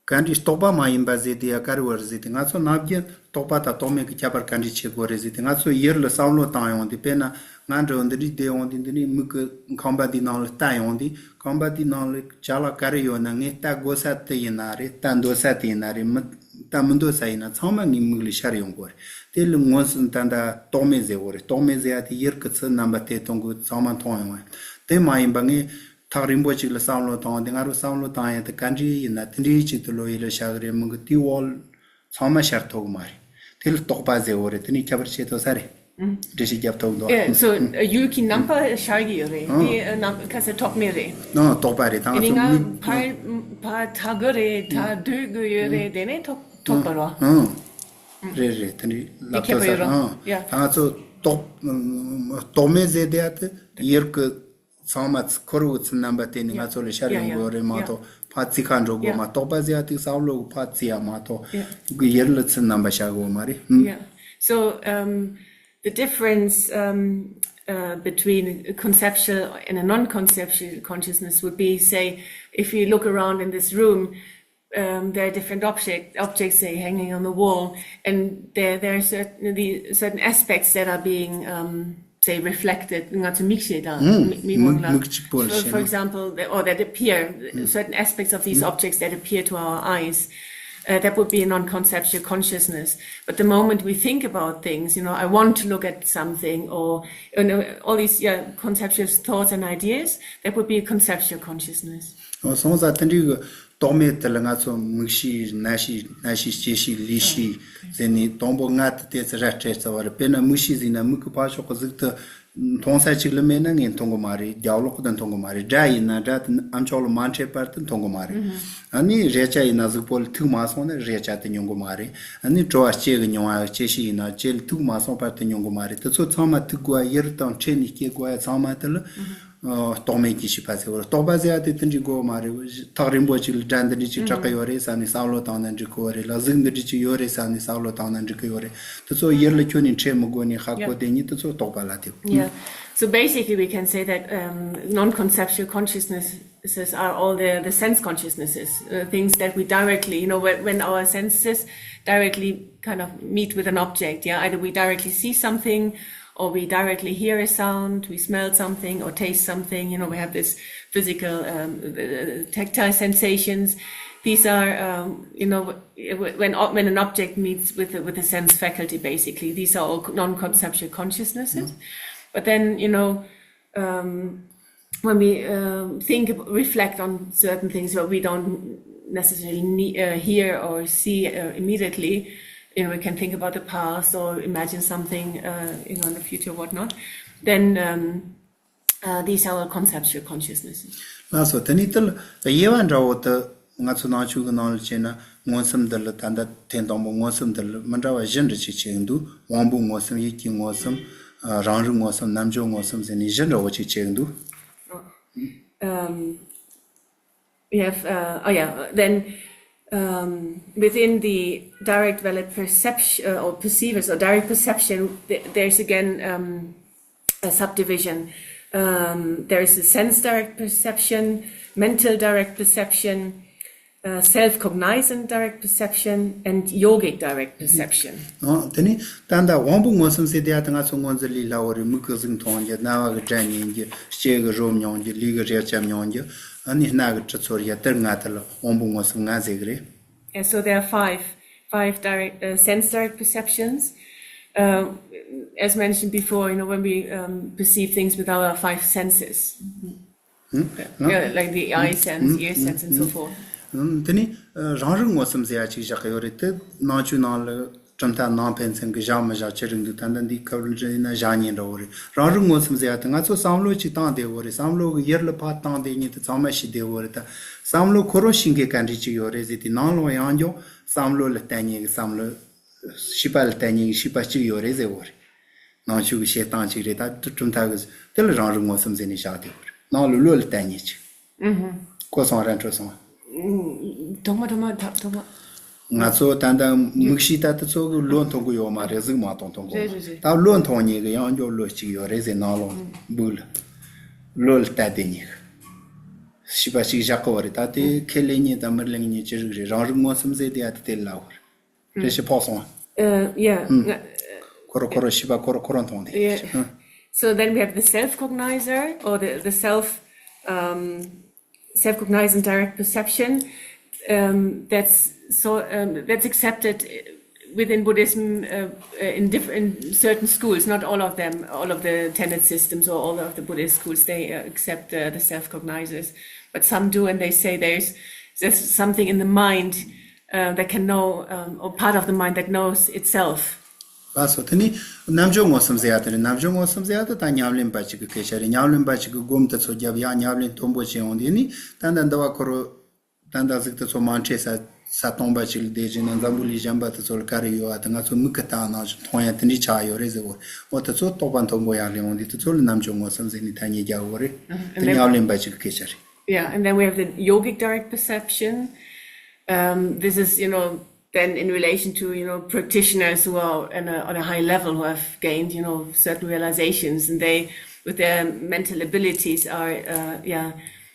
ག་འདྲའི་རྟོག་པ་མ་ཡིན་པ་ཟེར་དེ་ཡ་ག་རེ་བར་ཟེར་དེ། ང་ཚོ་ནམ་རྒྱུན་རྟོག་པ་དང་རྟོག་མེད་ཀྱི་ཁྱད་པར་ག་འདྲ་ཕྱེ་དགོས་རེད་ཟེར་དེ། ང་ཚོ་ཡུལ་ལ་བསམ་བློ་བཏང་ཡོང་དུས། དཔེར་ན་ང་འདྲ་བོ་འདི་འདྲའི་བསྡད་ཡོང་དུས། འདི་ནི་མིག་གི་ཁང་པ་འདི་ནང་ལ་ལྟ་ཡོང་དུས། ཁང་པ་འདི་ནང་ལ་ཅ་ལག་ག་རེ་ཡོད་ན་ངས་ལྟ་དགོས་ས་དེ་ཡིན་ན་རེད། ལྟ་འདོད་ས་དེ་ཡིན་ན་རེད། མི་ལྟ་མི་འདོད་ས་ཡིན་ན་ཚང་མ་ངའི་མིག་ལ་ཤར་ཡོང་དགོས་རེད། དེ་ལ་མངོན་སུམ་ད་ལྟ་རྟོག་མེད་ཟེར་དགོས་རེད། རྟོག་མེད་ཟེར་ཡ་དེ་ཡུལ་གྱི་ཚུལ་རྣམ་པ་དེ་སྟོང་གི་ཚང་མ་མཐོང་ཡོང་བ། དེ་མ་ཡིན་པ་ངས་ཐག་རིང་པོ་ཅིག་ལ་བསམ་བློ་བཏང་བ་དེ། ང་རང་བསམ་བློ་བཏང་ཡ་དེ་ག་འདྲའི་ཡིན་ན་དེ་འདྲའི་ཅིག་ཏུ་ལོ་ཡིད་ལ་ཤར་གི་རེད། མིག་གི་དེའི་འོག་ཚང་མ་ཤར་ཐུབ་གི་མ་རེད། དེ་ལ་རྟོག་པ་ཟེར་བོ་རེད། དེ་ནི་ཁྱད་པར་ཕྱེ་ཐུབ་ས་རེད། འགྲེལ་བཤད་རྒྱབ་ཐུབ་འདུག Yeah, so uh, ཡུལ་གྱི་རྣམ་པ་ཤར་གི་ཡོད་རེད། དེ་ཨ་རྣམ་ཁ་སེ་རྟོག་མེད་རེད། ཨ་རྟོག་པ་རེད། ད་ང་ཚོ་ང་མིག་ཕར་ཕར་ད་གི་རེད། ད་སྡོད་གི་ཡོད་རེད། དེ་ནས་རྟོག་རྟོག་པ་རོ། ཨ་རེད་རེད། དེ་འདྲའི་ལབ་ཐུབ་ས་རེད། ཨ་ད་ང་ཚོ་རྟོག་རྟོག་མེད་ཟེར་དེ་ཨ་དེ་ཡུལ་གྱི་ཚང་མ་འཁོར་བའི་ཚུལ་རྣམ་པ་དེ་ནི་ང་ཚོ་ལ་ཤར་ཡོང་དགོས་རེད་མ་གཏོགས། ཕར་རྩི་ཁ་འགྲོ་དགོས་མ། རྟོག་པ་ཟེར་ཡ་དེ་བསམ་བློ་གི་ཕར་རྩི་ཡ་མ་གཏོགས། ཡུལ་ལ་ཚུལ་རྣམ་པ་ཤར་དགོས་མ་རེད། Yeah. So um, the difference um, uh, between conceptual and a non-conceptual consciousness would be, say, if you look around in this room, um, there are different object, objects, say, hanging on the wall, and there, there are certain, the, certain aspects that are being, um, say, reflected. ང་ཚོ་མིག་ཤེས་དང་མིག་མིག་མིག་མིག་གཅིག་པོ་ལ་for, ཤེས་for ན། Example, the- or that appear, certain aspects of these objects that appear to our eyes, uh, that would be a non-conceptual consciousness. But the moment we think about things, you know, I want to look at something, or you know, all these yeah, conceptual thoughts and ideas, that would be a conceptual consciousness. ཨོ་སོང་ཙང་དེ་འདྲའི་གི་རྟོག་མེད་དེ་ལ་ང་ཚོ་མིག་ཤེས། རྣ་ཤེས། སྣ་ཤེས། ལྕེ་ཤེས། ལུས་ཤེས་ཟེར་ནས་དང་པོ་ལྔ་དེ་ཏོག་ཙམ་ར་སྤྲད་ཚར་བ་རེད། དཔེར་ན་མིག་ཤེས་ཟེར་ན་མིག་གི་ཕར་ཕྱོགས་ཀྱི་གཟུགས་དེ་མཐོང་ས་གཅིག་ལ་མེད་ན་ངས་མཐོང་གི་མ་རེད། རྒྱབ་ལོགས་དེ་མཐོང་གི་མ་རེད། སྒྲ་ཡིན་ན་སྒྲ་དེ་ཨ་མཆོག་ལ་མ་འཕྲད་བར་དུ་མཐོང་གི་མ་རེད། ཨ་ནི་རེག་བྱ་ཡིན་ན་གཟུགས་པོ་ལ་ཐུག་མ་སོང་ན་རེག་བྱ་དེ་མྱོང་གི་མ་རེད། ཨ་ནི་དྲོ་བ་ལྕེ་གི་མྱོང་བ། ལྕེ་ཤེས་ཡིན་ན་ལྕེ་ལ་ཐུག་མ་སོང་བར་དུ་མྱོང་གི་མ་རེད། དེ་ཚོ་ཚང་མ་ཐུག་དགོས་པ། ཡུལ་དང་འཕྲད་ནས་སྐྱེ་དགོས་པ་ཚང་མ་དེ་ལ་ རྟོག་མེད་ཀྱི་ཤེས་པ་ཟེར་བ་རེད། རྟོག་པ་ཟེར་ཡ་དེ་དེ་འདྲའི་དགོས་མ་རེད། ཐག་རིང་པོ་ཅིག་ལ་སྒྲ་འདི་འདྲ་ཅིག་གྲགས་ཀྱི་ཡོད་རེད་བསམ་ནས་བསམ་བློ་བཏང་ན་འགྲིག་གི་ཡོད་རེད་ལ། གཟུགས་འདི་འདྲ་ཅིག་ཡོད་རེད་བསམ་ནས་བསམ་བློ་བཏང་ན་འགྲིག་གི་ཡོད་རེད། དེ་ཚོ་ཡུལ་ལ་ཁྱོན་ནས་འཕྲད་མི་དགོས་ནས་ཧ་གོ་བསྡད་མཁན་དེ་ཚོ་རྟོག་པ་ལ་དེ། Yeah. So basically, we can say that um, non-conceptual consciousnesses are all the, the sense consciousnesses, uh, things that we directly, you know, when, when our senses directly kind of meet with an object, yeah, either we directly see something or we directly hear a sound, we smell something or taste something, you know, we have this physical, um, uh, tactile sensations. These are, um, you know, w- when, when an object meets with a, with a sense faculty, basically, these are all non-conceptual consciousnesses. But then, you know, um, when we um, think, reflect on certain things, but we don't necessarily need, uh, hear or see uh, immediately, you know, we can think about the past or imagine something, uh, you know, in the future, whatnot. Then um, uh, these are all conceptual consciousnesses. ལགས་སོ། དེ་ནས་དེ་ལ་དབྱེ་བ་འདྲ་བོ་དེ་ང་ཚོ་ནང་ཆོས་ཀྱི་ནང་ལ་བྱས་ན་མངོན་སུམ་འདི་ལ་ད་ལྟ་ཐེངས་དང་པོ་མངོན་སུམ་འདི་ལ་མི་འདྲ་བ་བཞི་འདྲ་ཅིག་བྱས་འདུག་དབང་པོའི་མངོན་སུམ། ཡིད་ཀྱི་མངོན་སུམ། ཨ། རང་རིག་མངོན་སུམ། རྣམ་འཇོག་མངོན་སུམ་ཟེར་ནས་བཞི་འདྲ་བོ་ཅིག་བྱས་འདུག Um, we have, uh, oh yeah, then um, within the direct valid perception uh, or perceivers or direct perception, th- there's again um, a subdivision. Um, there is a sense direct perception, mental direct perception, uh, self cognizant direct perception, and yogic direct perception. ཨ། དེ་ནི་ད་ལྟ་དབང་པོ་མངོན་སུམ་ཟེར་དེ་ཡ་ད་ང་ཚོ་སྔོན་ཚེ་ལས་སླ་བོ་རེད། མིག་གིས་གཟུགས་མཐོང་རྒྱུ། རྣ་བ་གིས་སྒྲ་ཉན་རྒྱུ། ལྕེ་གིས་རོ་མྱོང་རྒྱུ། ལུས་ཀྱིས་རེག་བྱ་མྱོང་རྒྱུ། ཨ་ནི་སྣ་གིས་དྲི་ཚོར་རྒྱུ། དེ་ལྔ་དེ་ལ་དབང་པོ་མངོན་སུམ་ལྔ་ཟེར་གི་རེད། Yeah, so there are five, five direct, uh, sense direct perceptions. Uh, as mentioned before, you know, when we um, perceive things with our five senses, yeah, like the eye sense, ear sense, and so forth. ཨུམ། དེ་ནི་ཨ་རང་རིག་མངོན་སུམ་ཟེར་ཡ་ཅིག་བཞག་གི་ཡོད་རེད། དེ་ནང་ཆོས་ནང་ལ་གྲུབ་མཐའ་ནང་ཕན་ཚུན་གྱི་བཞག་མི་བཞག་ཅི་རིགས་འདུག་ད་ལྟ་འདིའི་སྐབས་ལ་འདྲི་ན་བཞག་ཉེན་འདྲ་བོ་རེད། རང་རིག་མངོན་སུམ་ཟེར་ཡ་དེ་ང་ཚོ་བསམ་བློ་ཅིག་བཏང་བསྡད་ཡོད་རེད། བསམ་བློ་གི་ཡུལ་ལ་ཕར་བཏང་བསྡད་ཉེན་དེ་ཚང་མ་ཤེས་བསྡད་ཡོད་རེད། ད་བསམ་བློ་ཁོ་རང་ཤེས་མཁན་ག་འདྲ་ཅིག་ཡོད་རེད་ཟེར་དུས། ནང་ལོགས་ཡང་བསྐྱར་བསམ་བློ་ལ་བརྟེན་ཉེན་གྱི་བསམ་བློ། ཤེས་པ་ལ་བརྟེན་ཉེན་གྱི་ཤེས་པ་གཅིག་ཡོད་རེད་ཟེར་བ་རེད། ནང་ཆོས་ཀྱི་བཤད་སྟངས་གཅིག་རེད། ད་དེ་གྲུབ་མཐའ་གི་དེ་ལ་རང་རིག་མངོན་སུམ་ཟེར་ནས་བཞག་བསྡད་པ་རེད། ནང་ལ་བློ་ལ་བརྟེན་ཉེན་གཅིག་གོ་སོང་། ར་འཕྲོད་སོང་། ཐོག་མ་ཐོག་མ་ཐོག་ཐོག་མ། ང་ཚོ་ད་ལྟ་མིག་ཤེས་ད་དེ་ཚོ་གི་བློ་མཐོང་གི་ཡོད་མ་རེད། གཟུགས་མ་མཐོང་མཐོང་གི་རེད་རེད་རེད། ད་བློ་མཐོང་ཉེན་གི་ཡང་བསྐྱར་བློ་གཅིག་ཡོད་རེད་ཟེར། ནང་ལོགས་སྦུག་ལ་བློ་ལ་བལྟ་བསྡད་ཉེན་གི་ཤེས་པ་གཅིག་བཞག་གི་བ་རེད། ད་དེ་ཁས་ལེན་ཉེན་དང་མི་ལེན་ཉེན་ཅི་རིགས་རེད། རང་རིག་མངོན་སུམ་ཟེར་དེ་ཡ་དེ་དེ་ལ་བ་རེད། རེ་ཞིག་ཕོག་སོང་། Uh, yeah. ཁོ་རང་ཁོ་རང་ཤེས་པ་ཁོ་རང་ཁོ་རང་མཐོང་དེ། Yeah. So then we have the self-cognizer or the, the self, um, self-cognizant direct perception. Um, that's so um, that's accepted within Buddhism uh, in different in certain schools, not all of them, all of the tenet systems or all of the Buddhist schools, they uh, accept uh, the self-cognizers, but some do, and they say there's there's something in the mind uh, that can know, um, or part of the mind that knows itself. ལགས་སོ། དེ་ནི་རྣམ་འཇོག་མངོན་སུམ་ཟེར་ཡ་དེ་རེད། རྣམ་འཇོག་མངོན་སུམ་ཟེར་ཡ་དེ་ད་ཉམས་ལེན་པ་ཅིག་གི་སྐད་ཆ་རེད། ཉམས་ལེན་པ་ཅིག་གི་སྒོམ་དེ་ཚོ་བརྒྱབ། ཡང་ཉམས་ལེན་མཐོན་པོ་བྱས་ཡོང་དུས་ནི་ད་ལྟ་འདི་བ་ཁོ་རང་ད་ལྟ་གཟུགས་དེ་ཚོ་མ་འཕྲད་ས་ས་སྟོང་པ་ཅིག་ལ་བསྡད་བྱས་ན་འཛམ་བུ་གླིང་གཞན་པ་དེ་ཚོ་ལ་ག་རེ་ཡོད་པ་དེ་ང་ཚོ་མིག་གི་ལྟ་ནང་བཞིན་མཐོང་ཡ་དེ་འདྲ་ཆགས་ཡོད་རེད་ཟེར་བ། འོ་དེ་ཚོ་རྟོགས་པ་མཐོན་པོ་ཡར་སླེབས་ཡོང་དུས་དེ་ཚོ་ལ་རྣམ་འཇོག་མངོན་སུམ་ཟེར་ནས་ཐ་སྙད་རྒྱག་གི་ཡོད་རེད། དེ་ཉམས་ལེན་པ་ཅིག་གི་སྐད་ཆ་རེད། Yeah, and then we have the yogic direct perception. Um, this is, you know, then in relation to, you know, practitioners who are on a, on a high level, who have gained, you know, certain realizations, and they, with their mental abilities, are, uh, yeah,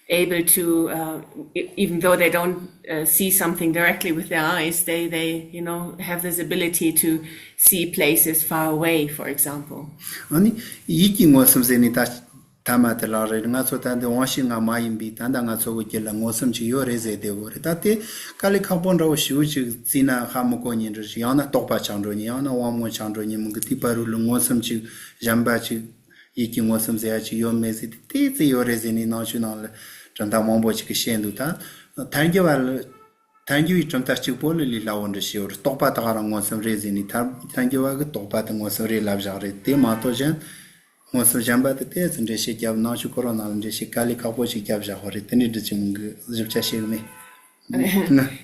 able to, uh, e- even though they don't uh, see something directly with their eyes, they, they, you know, have this ability to see places far away, for example. ཨ་ནི་ཡིད་ཀྱི་མངོན་སུམ་ཟེར་ནི་ད་ཐ་མ་དེ་ལ་རེད། ང་ཚོ་ད་འདི་དབང་ཤེས་ལྔ་མ་ཡིན་པའི་ད་ལྟ་ང་ཚོ་གི་རྒྱུད་ལ་མངོན་སུམ་ཅིག་ཡོད་རེད་ཟེར་བསྡད་ཡོད་རེད། ད་དེ་དཀའ་ལས་ཁག་པོ་འདྲ་བོ་ཞེ་པོ་ཅིག་བརྩིས་ན་ཧ་མི་གོ་ཉན་འགྲོ་ཞིག་ཡང་ན་རྟོག་པ་ཆགས་འགྲོ་ཉན། ཡང་ན་དབང་མངོན་ཆགས་འགྲོ་ཉན། མི་འགི་དེའི་བར་རུ་ལ་མངོན་སུམ་ཅིག་གཞན་པ་ཅིག་ཡིད་ཀྱི་མངོན་སུམ་ཟེར་ཡ་ཅིག་ཡོད་མེད་ཟེར་དེ་དེ་ཙི་ཡོད་རེད་ཟེར་ནས་ནང་ཆོས་ནང་ལ་གྲུབ་མཐའ་མང་པོ་ཅིག་གིས་བཤད་འདུག་ད་ཐལ་འགྱུར་བ་ལ་ཐལ་འགྱུར་བའི་གྲུབ་མཐའ་གཅིག་པོ་ལ་ལས་སླ་བོ་འདྲ་ཞིག་ཡོད་རེད། རྟོག་པ་དེ་ག་རང་མངོན་སུམ་རེད་ཟེར་ནས་ཐལ་ཐལ་འགྱུར་བ་གི་རྟོག་པ་དེ་མངོན་སུམ་རེད་ལབ་བཞག་རེད། དེ་མ་གཏོགས་གཞན་མངོན་སུམ་གཞན་པ་དེ་ཏོག་ཙམ་འགྲེལ་བཤད་རྒྱབ། ནང་ཆོས་ཁོ་རང་ནང་ལ་འགྲེལ་བཤད་དཀའ་ལས་ཁག་པོ་ཞིག་རྒྱབ་བཞག་པ་རེད། དེ་འདྲའི་འདྲི་ཅིག་མི་འདུག་བཞི་བཅུ་ཞིག་མེད།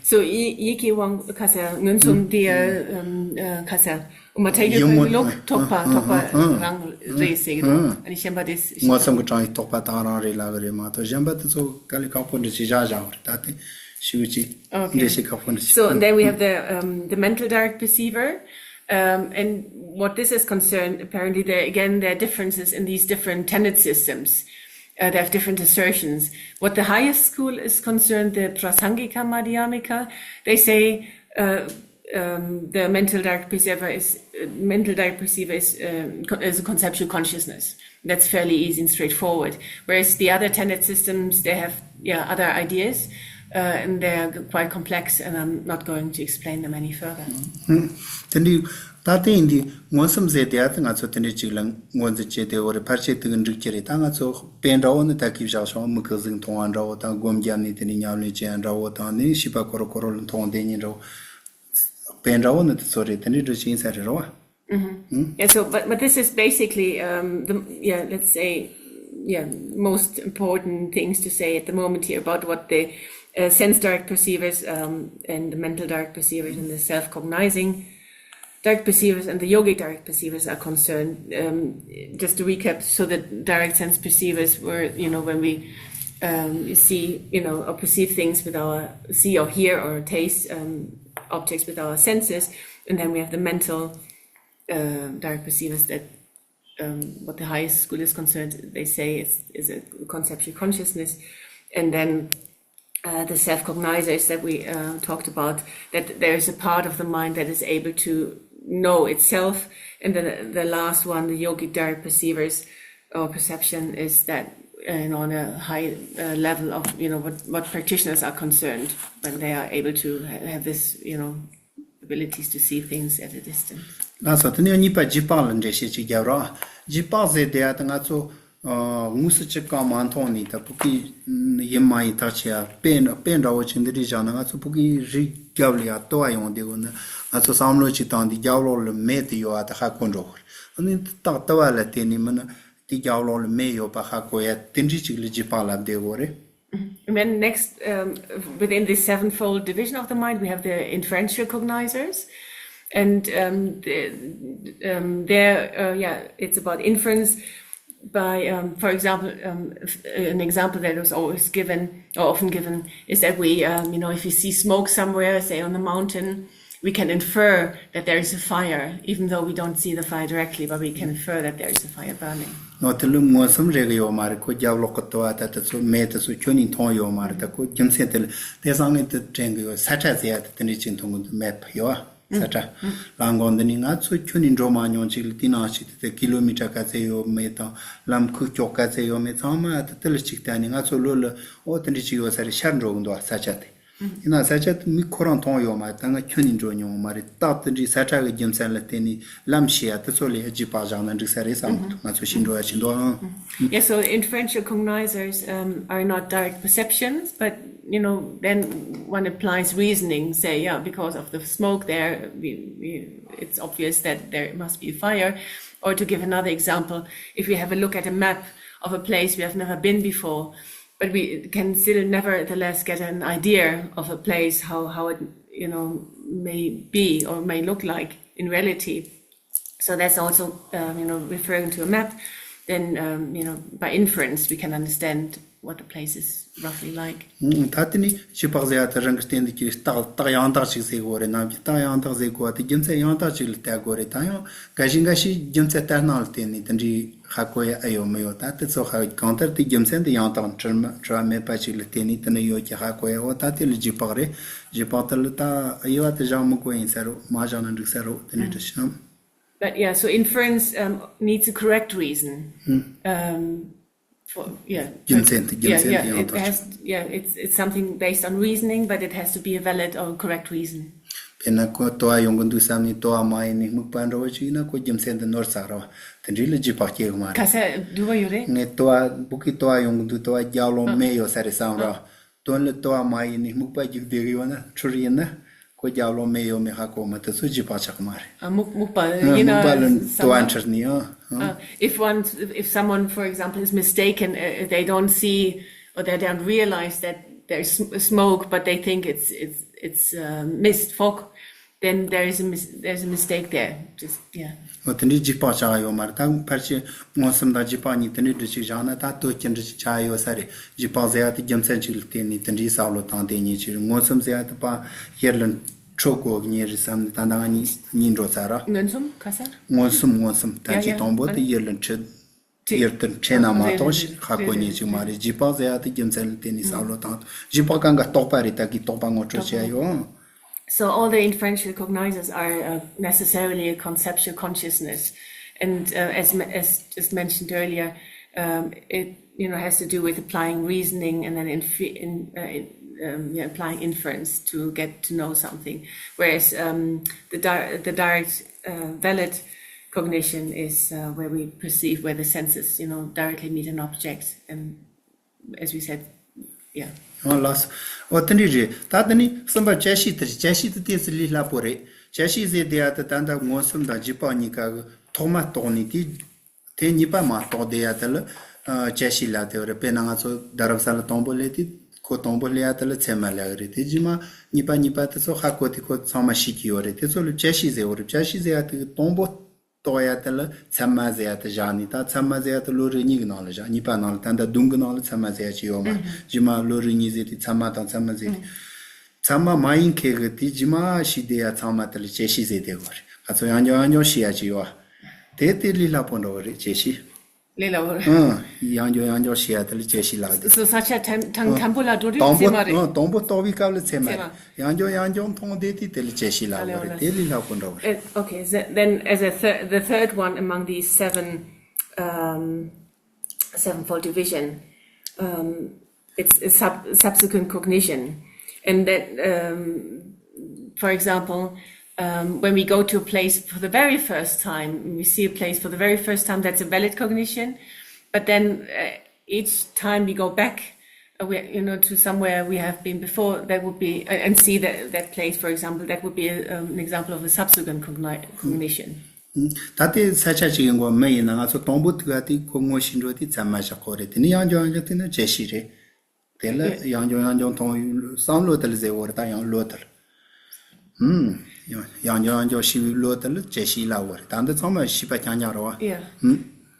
So ཡིད་ཡིད་ཀྱི་དབང་ཁ་ཟེར་མངོན་སུམ་དེ་ཨ་ཁ་ཟེར། མ་ཐེག་ཡོད་ཡོད་མོད། ཐོག་པ་ཨ་ཐོག་པ་ཨ་ཨ་རང་རེད་ཟེར་གི་འདུག་ཨ་ནི་གཞན་པ་དེ་ཞིག་མངོན་སུམ་གྱི་གྲངས་ཡིན་ཐོག་པ་དང་རང་རེད་ལབ་གི་རེད་མ་གཏོགས། གཞན་པ་དེ་ཚོ་དཀའ་ལས་ཁག་པོ་འདྲ་ཞིག་བཞག་བཞག་པ་རེད། ད་དེ་ཞུ་ཅིག Okay. འདྲ་ཞིག་ཁག་པོ་འདྲ་ཞིག So then we have the, um, the mental direct perceiver. Um, and what this is concerned, apparently, there again, there are differences in these different tenet systems. Uh, they have different assertions. What the highest school is concerned, the Prasangika Madhyamika, they say, uh, um, the mental direct perceiver is uh, mental direct perceiver is, um, co- is a conceptual consciousness. That's fairly easy and straightforward. Whereas the other tenet systems, they have, yeah, other ideas, uh, and they're quite complex, and I'm not going to explain them any further. དེ་འདྲའི་ད་ལྟའི་འདི་མངོན་སུམ་ཟེར་དེ་ཨ་ད་ང་ཚོ་དེ་འདྲའི་ཅིག་ལ་ངོས་འཛིན་བྱེད་དེ་འོ་རེད། ཕལ་ཆེར་དེ་གི་འགྲིག་གི་རེད། ད་ང་ཚོ་དཔེ་འདྲ་བོ་ནི་ད་གི་བཞག་ཤོག་མིག་གིས་གཟུགས་མཐོང་བ་འདྲ་བོ་དང་སྒོམ་བརྒྱབ་ནས་དེ་ནས་ཉམས་ལེན་བྱེད་ཡ་འདྲ་བོ་དང་ནི་ཤེས་པ་ཁོ་རང་ཁོ་རང་ལ་མཐོང་བ་དེ་གཉིས་འདྲ་བོ། དཔེ་འདྲ་བོ་ནི་དེ་ཚོ་རེད། དེ་འདྲའི་འགྲོ་ཆེན་ས་རེད་རོ། Yeah, so, but, but this is basically, um, the, yeah, let's say, yeah, most important things to say at the moment here about what the uh, sense direct perceivers um, and the mental direct perceivers and the self cognizing direct perceivers and the yogic direct perceivers are concerned. Um, just to recap, so the direct sense perceivers were, you know, when we um, see, you know, or perceive things with our see or hear or taste um, objects with our senses, and then we have the mental uh, direct perceivers that um, what the highest school is concerned, they say is, is a conceptual consciousness. And then uh, the self-cognizers that we uh, talked about, that there is a part of the mind that is able to know itself. And then the last one, the yogic direct perceivers or perception, is that and on a high uh, level of you know what, what practitioners are concerned when they are able to ha- have this you know abilities to see things at a distance. ལགས་སོ། དེ་ནས་གཉིས་པ་རྗེས་དཔག་ལ་འགྲེལ་བཤད་ཅིག་རྒྱབ་རོགས། རྗེས་དཔག་ཟེར་དེ་ཡ་ད་ང་ཚོ་ཨ་དངོས་སུ་ཅི་གང་མ་མཐོང་ནས་ད་བོད་སྐད་ཡིན་མ་ཡིན་ཐག་ཆོད་ཡ་དཔེ་དཔེ་འདྲ་བོ་ཅིག་འདི་འདྲས་བཞག་ན་ང་ཚོ་བོད་སྐད་རིགས་རྒྱབ་ལ་ཡ་ལྟོ་བ་ཡོང་དེ་གོ་ན་ང་ཚོ་བསམ་བློ་ཅིག་བཏང་དེ་རྒྱབ་ལོགས་ལ་མེ་དེ་ཡོད་ཨ་ད་ཧ་གོ་འགྲོ་གི་རེད། ཨ་ནི་ཏག་ལྟ་བ་ལ་བལྟས་ནས་མིན་ན་དེ་རྒྱབ་ལོགས་ལ་མེ་ཡོད་པ་ཧ་གོ་ཡ་དེ་འདྲས་ཅིག་ལ་རྗེས་དཔག་ལབ་བསྡད་གོ་རེད། And then next, um, within this sevenfold division of the mind, we have the inferential cognizers. And um, the, um, there, uh, yeah, it's about inference by, um, for example, um, if- an example that was always given or often given is that we, um, you know, if we see smoke somewhere, say on the mountain, we can infer that there is a fire, even though we don't see the fire directly, but we can infer that there is a fire burning. ནོ་དེ་ལུ་མངོན་སུམ་རེག་གི་ཡོད་མ་རེད། ཁོ་རྒྱབ་ལོགས་གི་ལྟོ་བ་ད་དེ་ཚོ་མེ་དེ་ཚོ་ཁྱོན་ནས་མཐོང་ཡོད་མ་རེད། ད་ཁོ་རྒྱུ་མཚན་དེ་ལ་དེ་སང་ངས་དེ་དྲན་གི་ཡོད། ས་ཁྲ་ཟེར་ཡ་དེ་དེ་འདྲས་ཅིག་མཐོང་གི་འདུག་མེ་ཡོད་ས་ཁྲ་ལ་མགོ་འདི་ནས་ང་ཚོ་ཁྱོན་ནས་འགྲོ་མ་མྱོང་ཅིག་ལ་དེ་ནང་ཞིག་དེ་དེ་ཀི་ལོ་མི་ཊར་ག་ཚད་ཡོད་མེད་དང་ལམ་ཁུག་ཀྱོག་ག་ཚད་ཡོད་མེད་ཚང་མ་དེ་དེ་ལ་ཅིག་བལྟས་ནས་ང་ཚོ་བློ་ལ་ཨོ་དེ་འདྲས་ཅིག་ཡོད་ས་རེད་ཤར་འགྲོ་གི་འདུག་ས་ཆ་དེ། ཡིན་ན་ས་ཆ་དེ་མི་ཁོ་རང་མཐོང་ཡོད་མ་རེད། ད་ང་ཁྱོན་ནས་འགྲོ་མྱོང་མ་རེད། རྟགས་དེ་འདྲའི་ས་ཁྲ་གི་རྒྱུ་མཚན་ལ་བརྟེན་ནས་ལམ་ཤེས་ཡ་དེ་ཚོ་ལ་རྗེས་དཔག་བཞག་ན་འགྲིག་ས་རེད་བསམ་གི་འདུག་ང་ཚོ་ཤི་འགྲོ་ཡ་ཤི་འདུག་ཨང་། Yeah, so inferential cognizers um, are not direct perceptions, but you know, then one applies reasoning, say, yeah, because of the smoke there, we, we, it's obvious that there must be a fire. Or to give another example, if we have a look at a map of a place we have never been before, but we can still nevertheless get an idea of a place, how, how it, you know, may be or may look like in reality. So that's also, um, you know, referring to a map. Then, um, you know, by inference, we can understand what the place is roughly like. ད་དེ་ནི་རྗེས་དཔག་ཟེར་ཡ་དེ་རང་གི་སྟེང་དུ་གྱི་རྟགས་རྟགས་ཡང་དག་ཅིག་ཟེར་དགོས་རེད། ནམ་གྱི་རྟགས་ཡང་དག་ཟེར་དགོས་པ་དེ་རྒྱུ་མཚན་ཡང་དག་ཅིག་ལ་བལྟ་དགོས་རེད། ད་ཡང་འགའ་ཞིག་འགའ་ཞིག་རྒྱུ་མཚན་ལྟར་སྣང་ལ་བརྟེན་ནས་དེ་འདྲའི་ཧ་གོ་ཡ་ཨེ་ཡོད་མི་ཡོད། ད་དེ་ཚོ་ཧ་གང་ལྟར་དེ་རྒྱུ་མཚན་དེ་ཡང་དག་འཁྲུལ་མ་འཁྲུལ་བ་མེད་པ་ཅིག་ལ་བརྟེན་ནས་དེ་ནི་ཡོད་ཀྱི་ཧ་གོ་ཡ། འོ་ད་དེ་ལ་རྗེས་དཔག་རེད། རྗེས་དཔག་དེ་ལ་ད་དབྱེ་བ་དེ་བཞག་མི་དགོས་ཡིན་ས་རེད། མ་བཞག་ན་འགྲིག་ས་རེད། དེ་འདྲ་འདྲ་ཞིག་ནམ། But yeah, so inference um, needs a correct reason. Um, for, yeah. རྒྱུ་མཚན་དེ་རྒྱུ yeah, མཚན yeah, དེ་ཡང་it དག has, yeah, it's, it's something based on reasoning, but it has to be a valid or correct reason. དཔེར་ན་ཁོ་ལྟོ་བ་ཡོང་གི་འདུག་བསམ་ནས་ལྟོ་བ་མ་ཡིན་ནས་སྨུག་པ་འདྲ་བོ་ཞིག་ཡིན་ན་ཁོ་རྒྱུ་མཚན་དེ་ནོར་ཚར་རོ། དེ་འདྲའི་ལ་རྗེས་དཔག་སྐྱེ་གི་མ་རེད། ག་ས་འདུལ་བ་ཡོད་རེད། ངས་ལྟོ་བ་བུ་གི་ལྟོ་བ་ཡོང་གི་འདུག་ལྟོ་བ་རྒྱབ་ལོགས་མེ་ཡོད་ས་རེད་བསམ་རོ། དོན་ལ་ལྟོ་བ་མ་ཡིན་ནས་སྨུག་པ་རྒྱུག་བསྡད་གི་ཡོད་ན་འཁྲུལ་ཡིན་ན། ཁོ་རྒྱབ་ལོགས་མེ་ཡོད་མེད་ཧ་གོ་མ་དེ་ཚོ་རྗེས་དཔག་ཆགས་མ་རེད། ཨ་སྨུག་སྨུག་པ་ཨ་ཡིན་ན་སྨུག་པ་ལ་ལྟོ་བ་འཁྲུལ་ནས་ཨ། Uh, if one, if someone, for example, is mistaken, uh, they don't see or they don't realize that there's sm- smoke, but they think it's it's it's uh, mist, fog. then there is a mis- there's a mistake there. Just, yeah. འོ་དེ་འདྲའི་རྗེས་དཔག་བྱ་བ་ཡོད་མ་རེད། ད་ཕལ་ཆེར་མངོན་སུམ་དང་རྗེས་དཔག་གཉིས་དེ་འདྲའི་འདྲ་ཞིག་བཞག་ན་ད་དོན་གྱི་འདྲ་ཞིག་བྱ་ཡ་ཡོད་ས་རེད། རྗེས་དཔག་ཟེར་ཡ་དེ་རྒྱུ་མཚན་ཅིག་ལ་བརྟེན་ནས་དེ་འདྲའི་བསམ་བློ་བཏང་བསྡད་མཁན་ཅིག་རེད། མངོན་སུམ་ཟེར་ཡ་དེ་ཕར་ཡུལ་ལ་འཕྲོད་དགོས་མཁན་རེད་བསམ་ནས་ད་ལྟ་ང་གཉིས་གཉིས་འགྲོ་ཚར་ར། མངོན་སུམ་ག་ས། མངོན་སུམ་མངོན་སུམ་ད་ཡ་ཅིག་ཡ་དང་པོ་དེ་ཡུལ་ལ་འཕྲོད། ཡུལ་དུ་འཕྲད་ན་མ་གཏོགས་ཧ་གོ་མཁན་ཅིག་མ་རེད། རྗེས་དཔག་ཟེར་ཡ་དེ་རྒྱུ་མཚན་ལ་བརྟེན་ནས་བསམ་བློ་བཏང་། རྗེས་དཔག་གང་ག་རྟོག་པ་རེད། ད་གི་རྟོག་པ་ངོ་སྤྲོད་བྱས་ཡོད། So all the inferential cognizers are uh, necessarily a conceptual consciousness, and uh, as as just mentioned earlier, um, it you know has to do with applying reasoning and then inf- in, uh, in, um, yeah, applying inference to get to know something. Whereas um, the di- the direct uh, valid cognition is uh, where we perceive, where the senses, you know, directly meet an object, and as we said, yeah. ཨ་ལགས་སོ། འོ་དེ་འདྲ་རེད། ད་དེ་ནི་གསུམ་པ་བཅད་ཤེས་དེ་རེད། བཅད་ཤེས་དེ་ཏོག་ཙམ་ལས་སླ་པོ་རེད། བཅད་ཤེས་ཟེར་དེ་ཡ་དེ་ད་ལྟ་མངོན་སུམ་དང་རྗེས་དཔག་གཉིས་ཀ་གི་ཐོག་མ་རྟོགས་ནས་དེ་དེ་གཉིས་པ་མ་རྟོགས་དེ་ཡ་དེ་ལ་བཅད་ཤེས་ལབ་དེ་རེད། དཔེར་ན་ང་ཚོ་རྡ་རམ་ས་ལ་དང་པོ་སླེབས་དུས་ཁོ་དང་པོ་སླེབས་ཡ་དེ་ལ་ཚད་མ་ལབ་གི་རེད། དེ་རྗེས་མ་གཉིས་པ་གཉིས་པ་དེ་ཚོ་ཧ་གོ་དེ་ཁོ་ཚང་མ་ཤེས་ཀྱི་ཡོད་རེད། དེ་ཚོ་ལ་བཅད་ཤེས་ཟེར་བ་རེད། བཅད་ཤེས་ཟེར་ཡ་དེ་གི་དང་པོ་རྟོགས་ཡ་དེ་ལ་ཚད་མ་ཟེར་ཡ་དེ་བཞག་ནས། ད་ཚད་མ་ཟེར་ཡ་དེ་བློ་རིག་གཉིས་ཀྱི་ནང་ལ་བཞག་གཉིས་པ་ནང་ལ་ད་ལྟ་བདུན་གྱི་ནང་ལ་ཚད་མ་ཟེར་ཡ་ཅིག་ཡོད་མ་རེད། རྗེས་མ་བློ་རིག་གཉིས་ཟེར་དུས་ཚད་མ་དང་ཚད་མ་ཟེར་དུས། ཚད་མ་མ་ཡིན་མཁན་གྱི་དེ་རྗེས་མ་ཤེས་དེ་ཡ་ཚང་མ་དེ་ལ་བཅད་ཤེས་ཟེར་དེ་གོ་རེད། ང་ཚོ་ཡང་བསྐྱར་ཡང་བསྐྱར་ཤེས་ཡ་ཅིག་ཡོད། དེ་དེ་ལས་སླ་པོ་འདྲ་བོ་རེད། བཅད་ཤེས། ལས་སླ་པོ་རེད། ཨང་། ཡང་བསྐྱར་ཡང་བསྐྱར་ཤེས་ཡ་དེ་ལ་བཅད་ཤེས་ལབ་དེ། So such a time ཐེངས་དང་པོ་ལ་འགྲོ་དུས་ཨང་། དང་པོ་ཚད་མ་རེད། ཨང་། དང་པོ་རྟོགས་པའི་སྐབས་ལ་ཚད་མ་ཚད་མ་རེད། ཡང་བསྐྱར་ཡང་བསྐྱར་མཐོང་དེ་དེ་དེ་ལ་བཅད་ཤེས་ལབ་དགོས་རེད། དེ་ལས་སླ་པོ་འདྲ་བོ་རེད། Uh, okay, so then as a third, the third one among these seven, um, sevenfold division, um, it's a sub- subsequent cognition. And that, um, for example, um, when we go to a place for the very first time, we see a place for the very first time, that's a valid cognition. But then uh, each time we go back, uh, we, you know, to somewhere we have been before, that would be, uh, and see that, that place, for example, that would be um, an example of a subsequent cogni- cognition. ད་ལྟའི་ས་ཆ་ཅིག་ཡིན་དགོས་མི་ཡིན་ན་ང་ཚོ་དང་པོ་ཐུག་ཡ་དེ་ཁོ་ངོ་ཤེས་འགྲོ་དེ་ཚད་མ་བཞག་གོ་རེད། དེ་ནས་ཡང་བསྐྱར་ཡང་བསྐྱར་དེ་ནི་བཅད་ཤེས་རེད། དེ་ལ་ཡང་བསྐྱར་ཡང་བསྐྱར་མཐོང་བའི་བསམ་བློ་དེ་ལ་ཟེར་བོ་རེད། ད་ཡང་བློ་དེ་ལ། ཧུམ། ཡང་ཡང་བསྐྱར་ཡང་བསྐྱར་ཤེས་པའི་བློ་དེ་ལ་བཅད་ཤེས་ལབ་བོ་རེད། ད་འདི་ཚང་མ་ཤེས་པ་རྐྱང་རྐྱང་རེད་བ། Yeah. ཧུམ།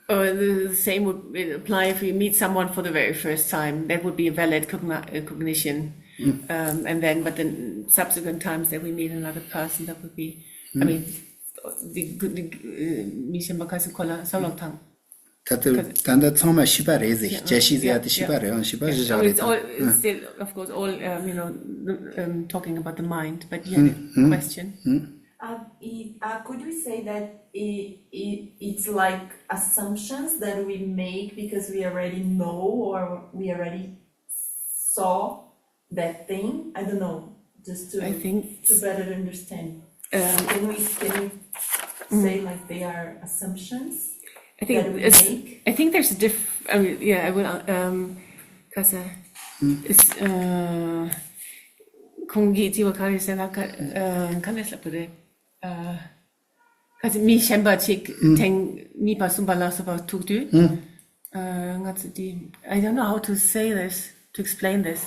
Uh, the same would apply if we meet someone for the very first time. That would be a valid cogni- uh, cognition. Um, and then, but the subsequent times that we meet another person, that would be, I mean, the, the, uh, མི་གཞན་པ་ག་ས་གོ་ལ་ས་ལོག་དང་། ད་ལྟ་ད་ལྟ་ཚང་མ་ཤེས་པ་རེད་ཟེར། བཅད་ཤེས་ཟེར་ཡ་དེ་ཤེས་པ་རེད། ཡང་ཤེས་པ་བཞི་བཞག་རེད། It's all, it's still, of course, all, um, you know, um, talking about the mind, but yeah, the question. Uh, it, uh, could we say that it, it, it's like assumptions that we make because we already know or we already saw that thing? I don't know, just to, I think to better understand. Um, can we, can we say like they are assumptions I think that we it's, make? I think there's a diff. I mean, yeah, I will. Um, because uh, it's uh, ཁོང་གིས་དྲི་བ་ག་རེ་ཟེར་ན་ག- ཨ། ག་ནས་ལབ་པ་རེད། ཨ། ག་ཚོད་མི་གཞན་པ་ཅིག་ཨུ། ཐེངས་གཉིས་པ་གསུམ་པ་ལ་སོགས་པ་ཐུག་དུས། ཨུ། ཨ། ང་ཚོ་འདི། I don't know how to say this, to explain this.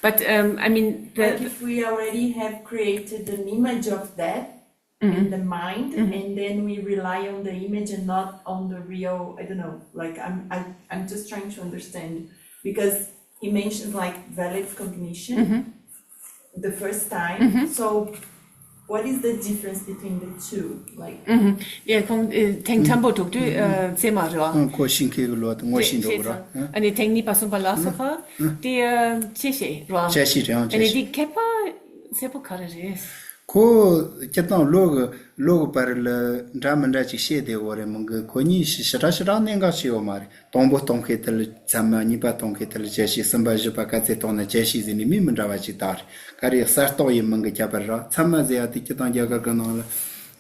But um, I mean, the, like if we already have created an image of that in the mind, and then we rely on the image and not on the real, I don't know, like I'm, I, I'm just trying to understand because he mentioned like valid cognition the first time. So what is the difference between the two? Like, yeah, ཁོང་ཨ། ཐེངས་དང་པོ་ཐུག་དུས་ཨ། ཚད་མ་རེད་བ། ཨང་། ཁོ་ཤེས་མཁན་གྱི་བློ་དང་ངོ་ཤེས་འགྲོ་གི་རེད་བ། ཨ་ནི་ཐེངས་གཉིས་པ་གསུམ་པ་ལ་སོགས་པ་དེ་ཨ། བཅད་ཤེས་རེད་བ། བཅད་ཤེས་རེད། ཨང་། བཅད་ཤེས། ཨ་ནི་དེ་ཁྱད་པར་གསལ་པོ་ག་རེ་རེད། ཁོ་སྤྱིར་བཏང་བློ་གི་བློ་གི་བར་ལ་འདྲ་མི་འདྲ་ཅིག་བཤད་བསྡད་ཡོད་རེད་མོད་གི། ཁོ་གཉིས་ཞེ་དྲག་ཞེ་དྲག་གནད་འགག་ཅིག་ཡོད་མ་རེད། དང་པོ་གཏོང་མཁན་དེ་ལ་ཚད་མ། གཉིས་པ་གཏོང་མཁན་དེ་ལ་བཅད་ཤེས། གསུམ་པ་བཞི་པ་ག་ཚད་གཏོང་ན་བཅད་ཤེས་ཟེར་ནས་མི་མི་འདྲ་བ་ཅིག་བཏགས་རེད། ག་རེ་གསར་རྟོགས་ཡིན་མིན་གྱི་ཁྱད་པར་རེད། ཚད་མ་ཟེར་ཡ་དེ་སྤྱིར་བཏང་རྒྱ་གར་གྱི་ནང་ལ་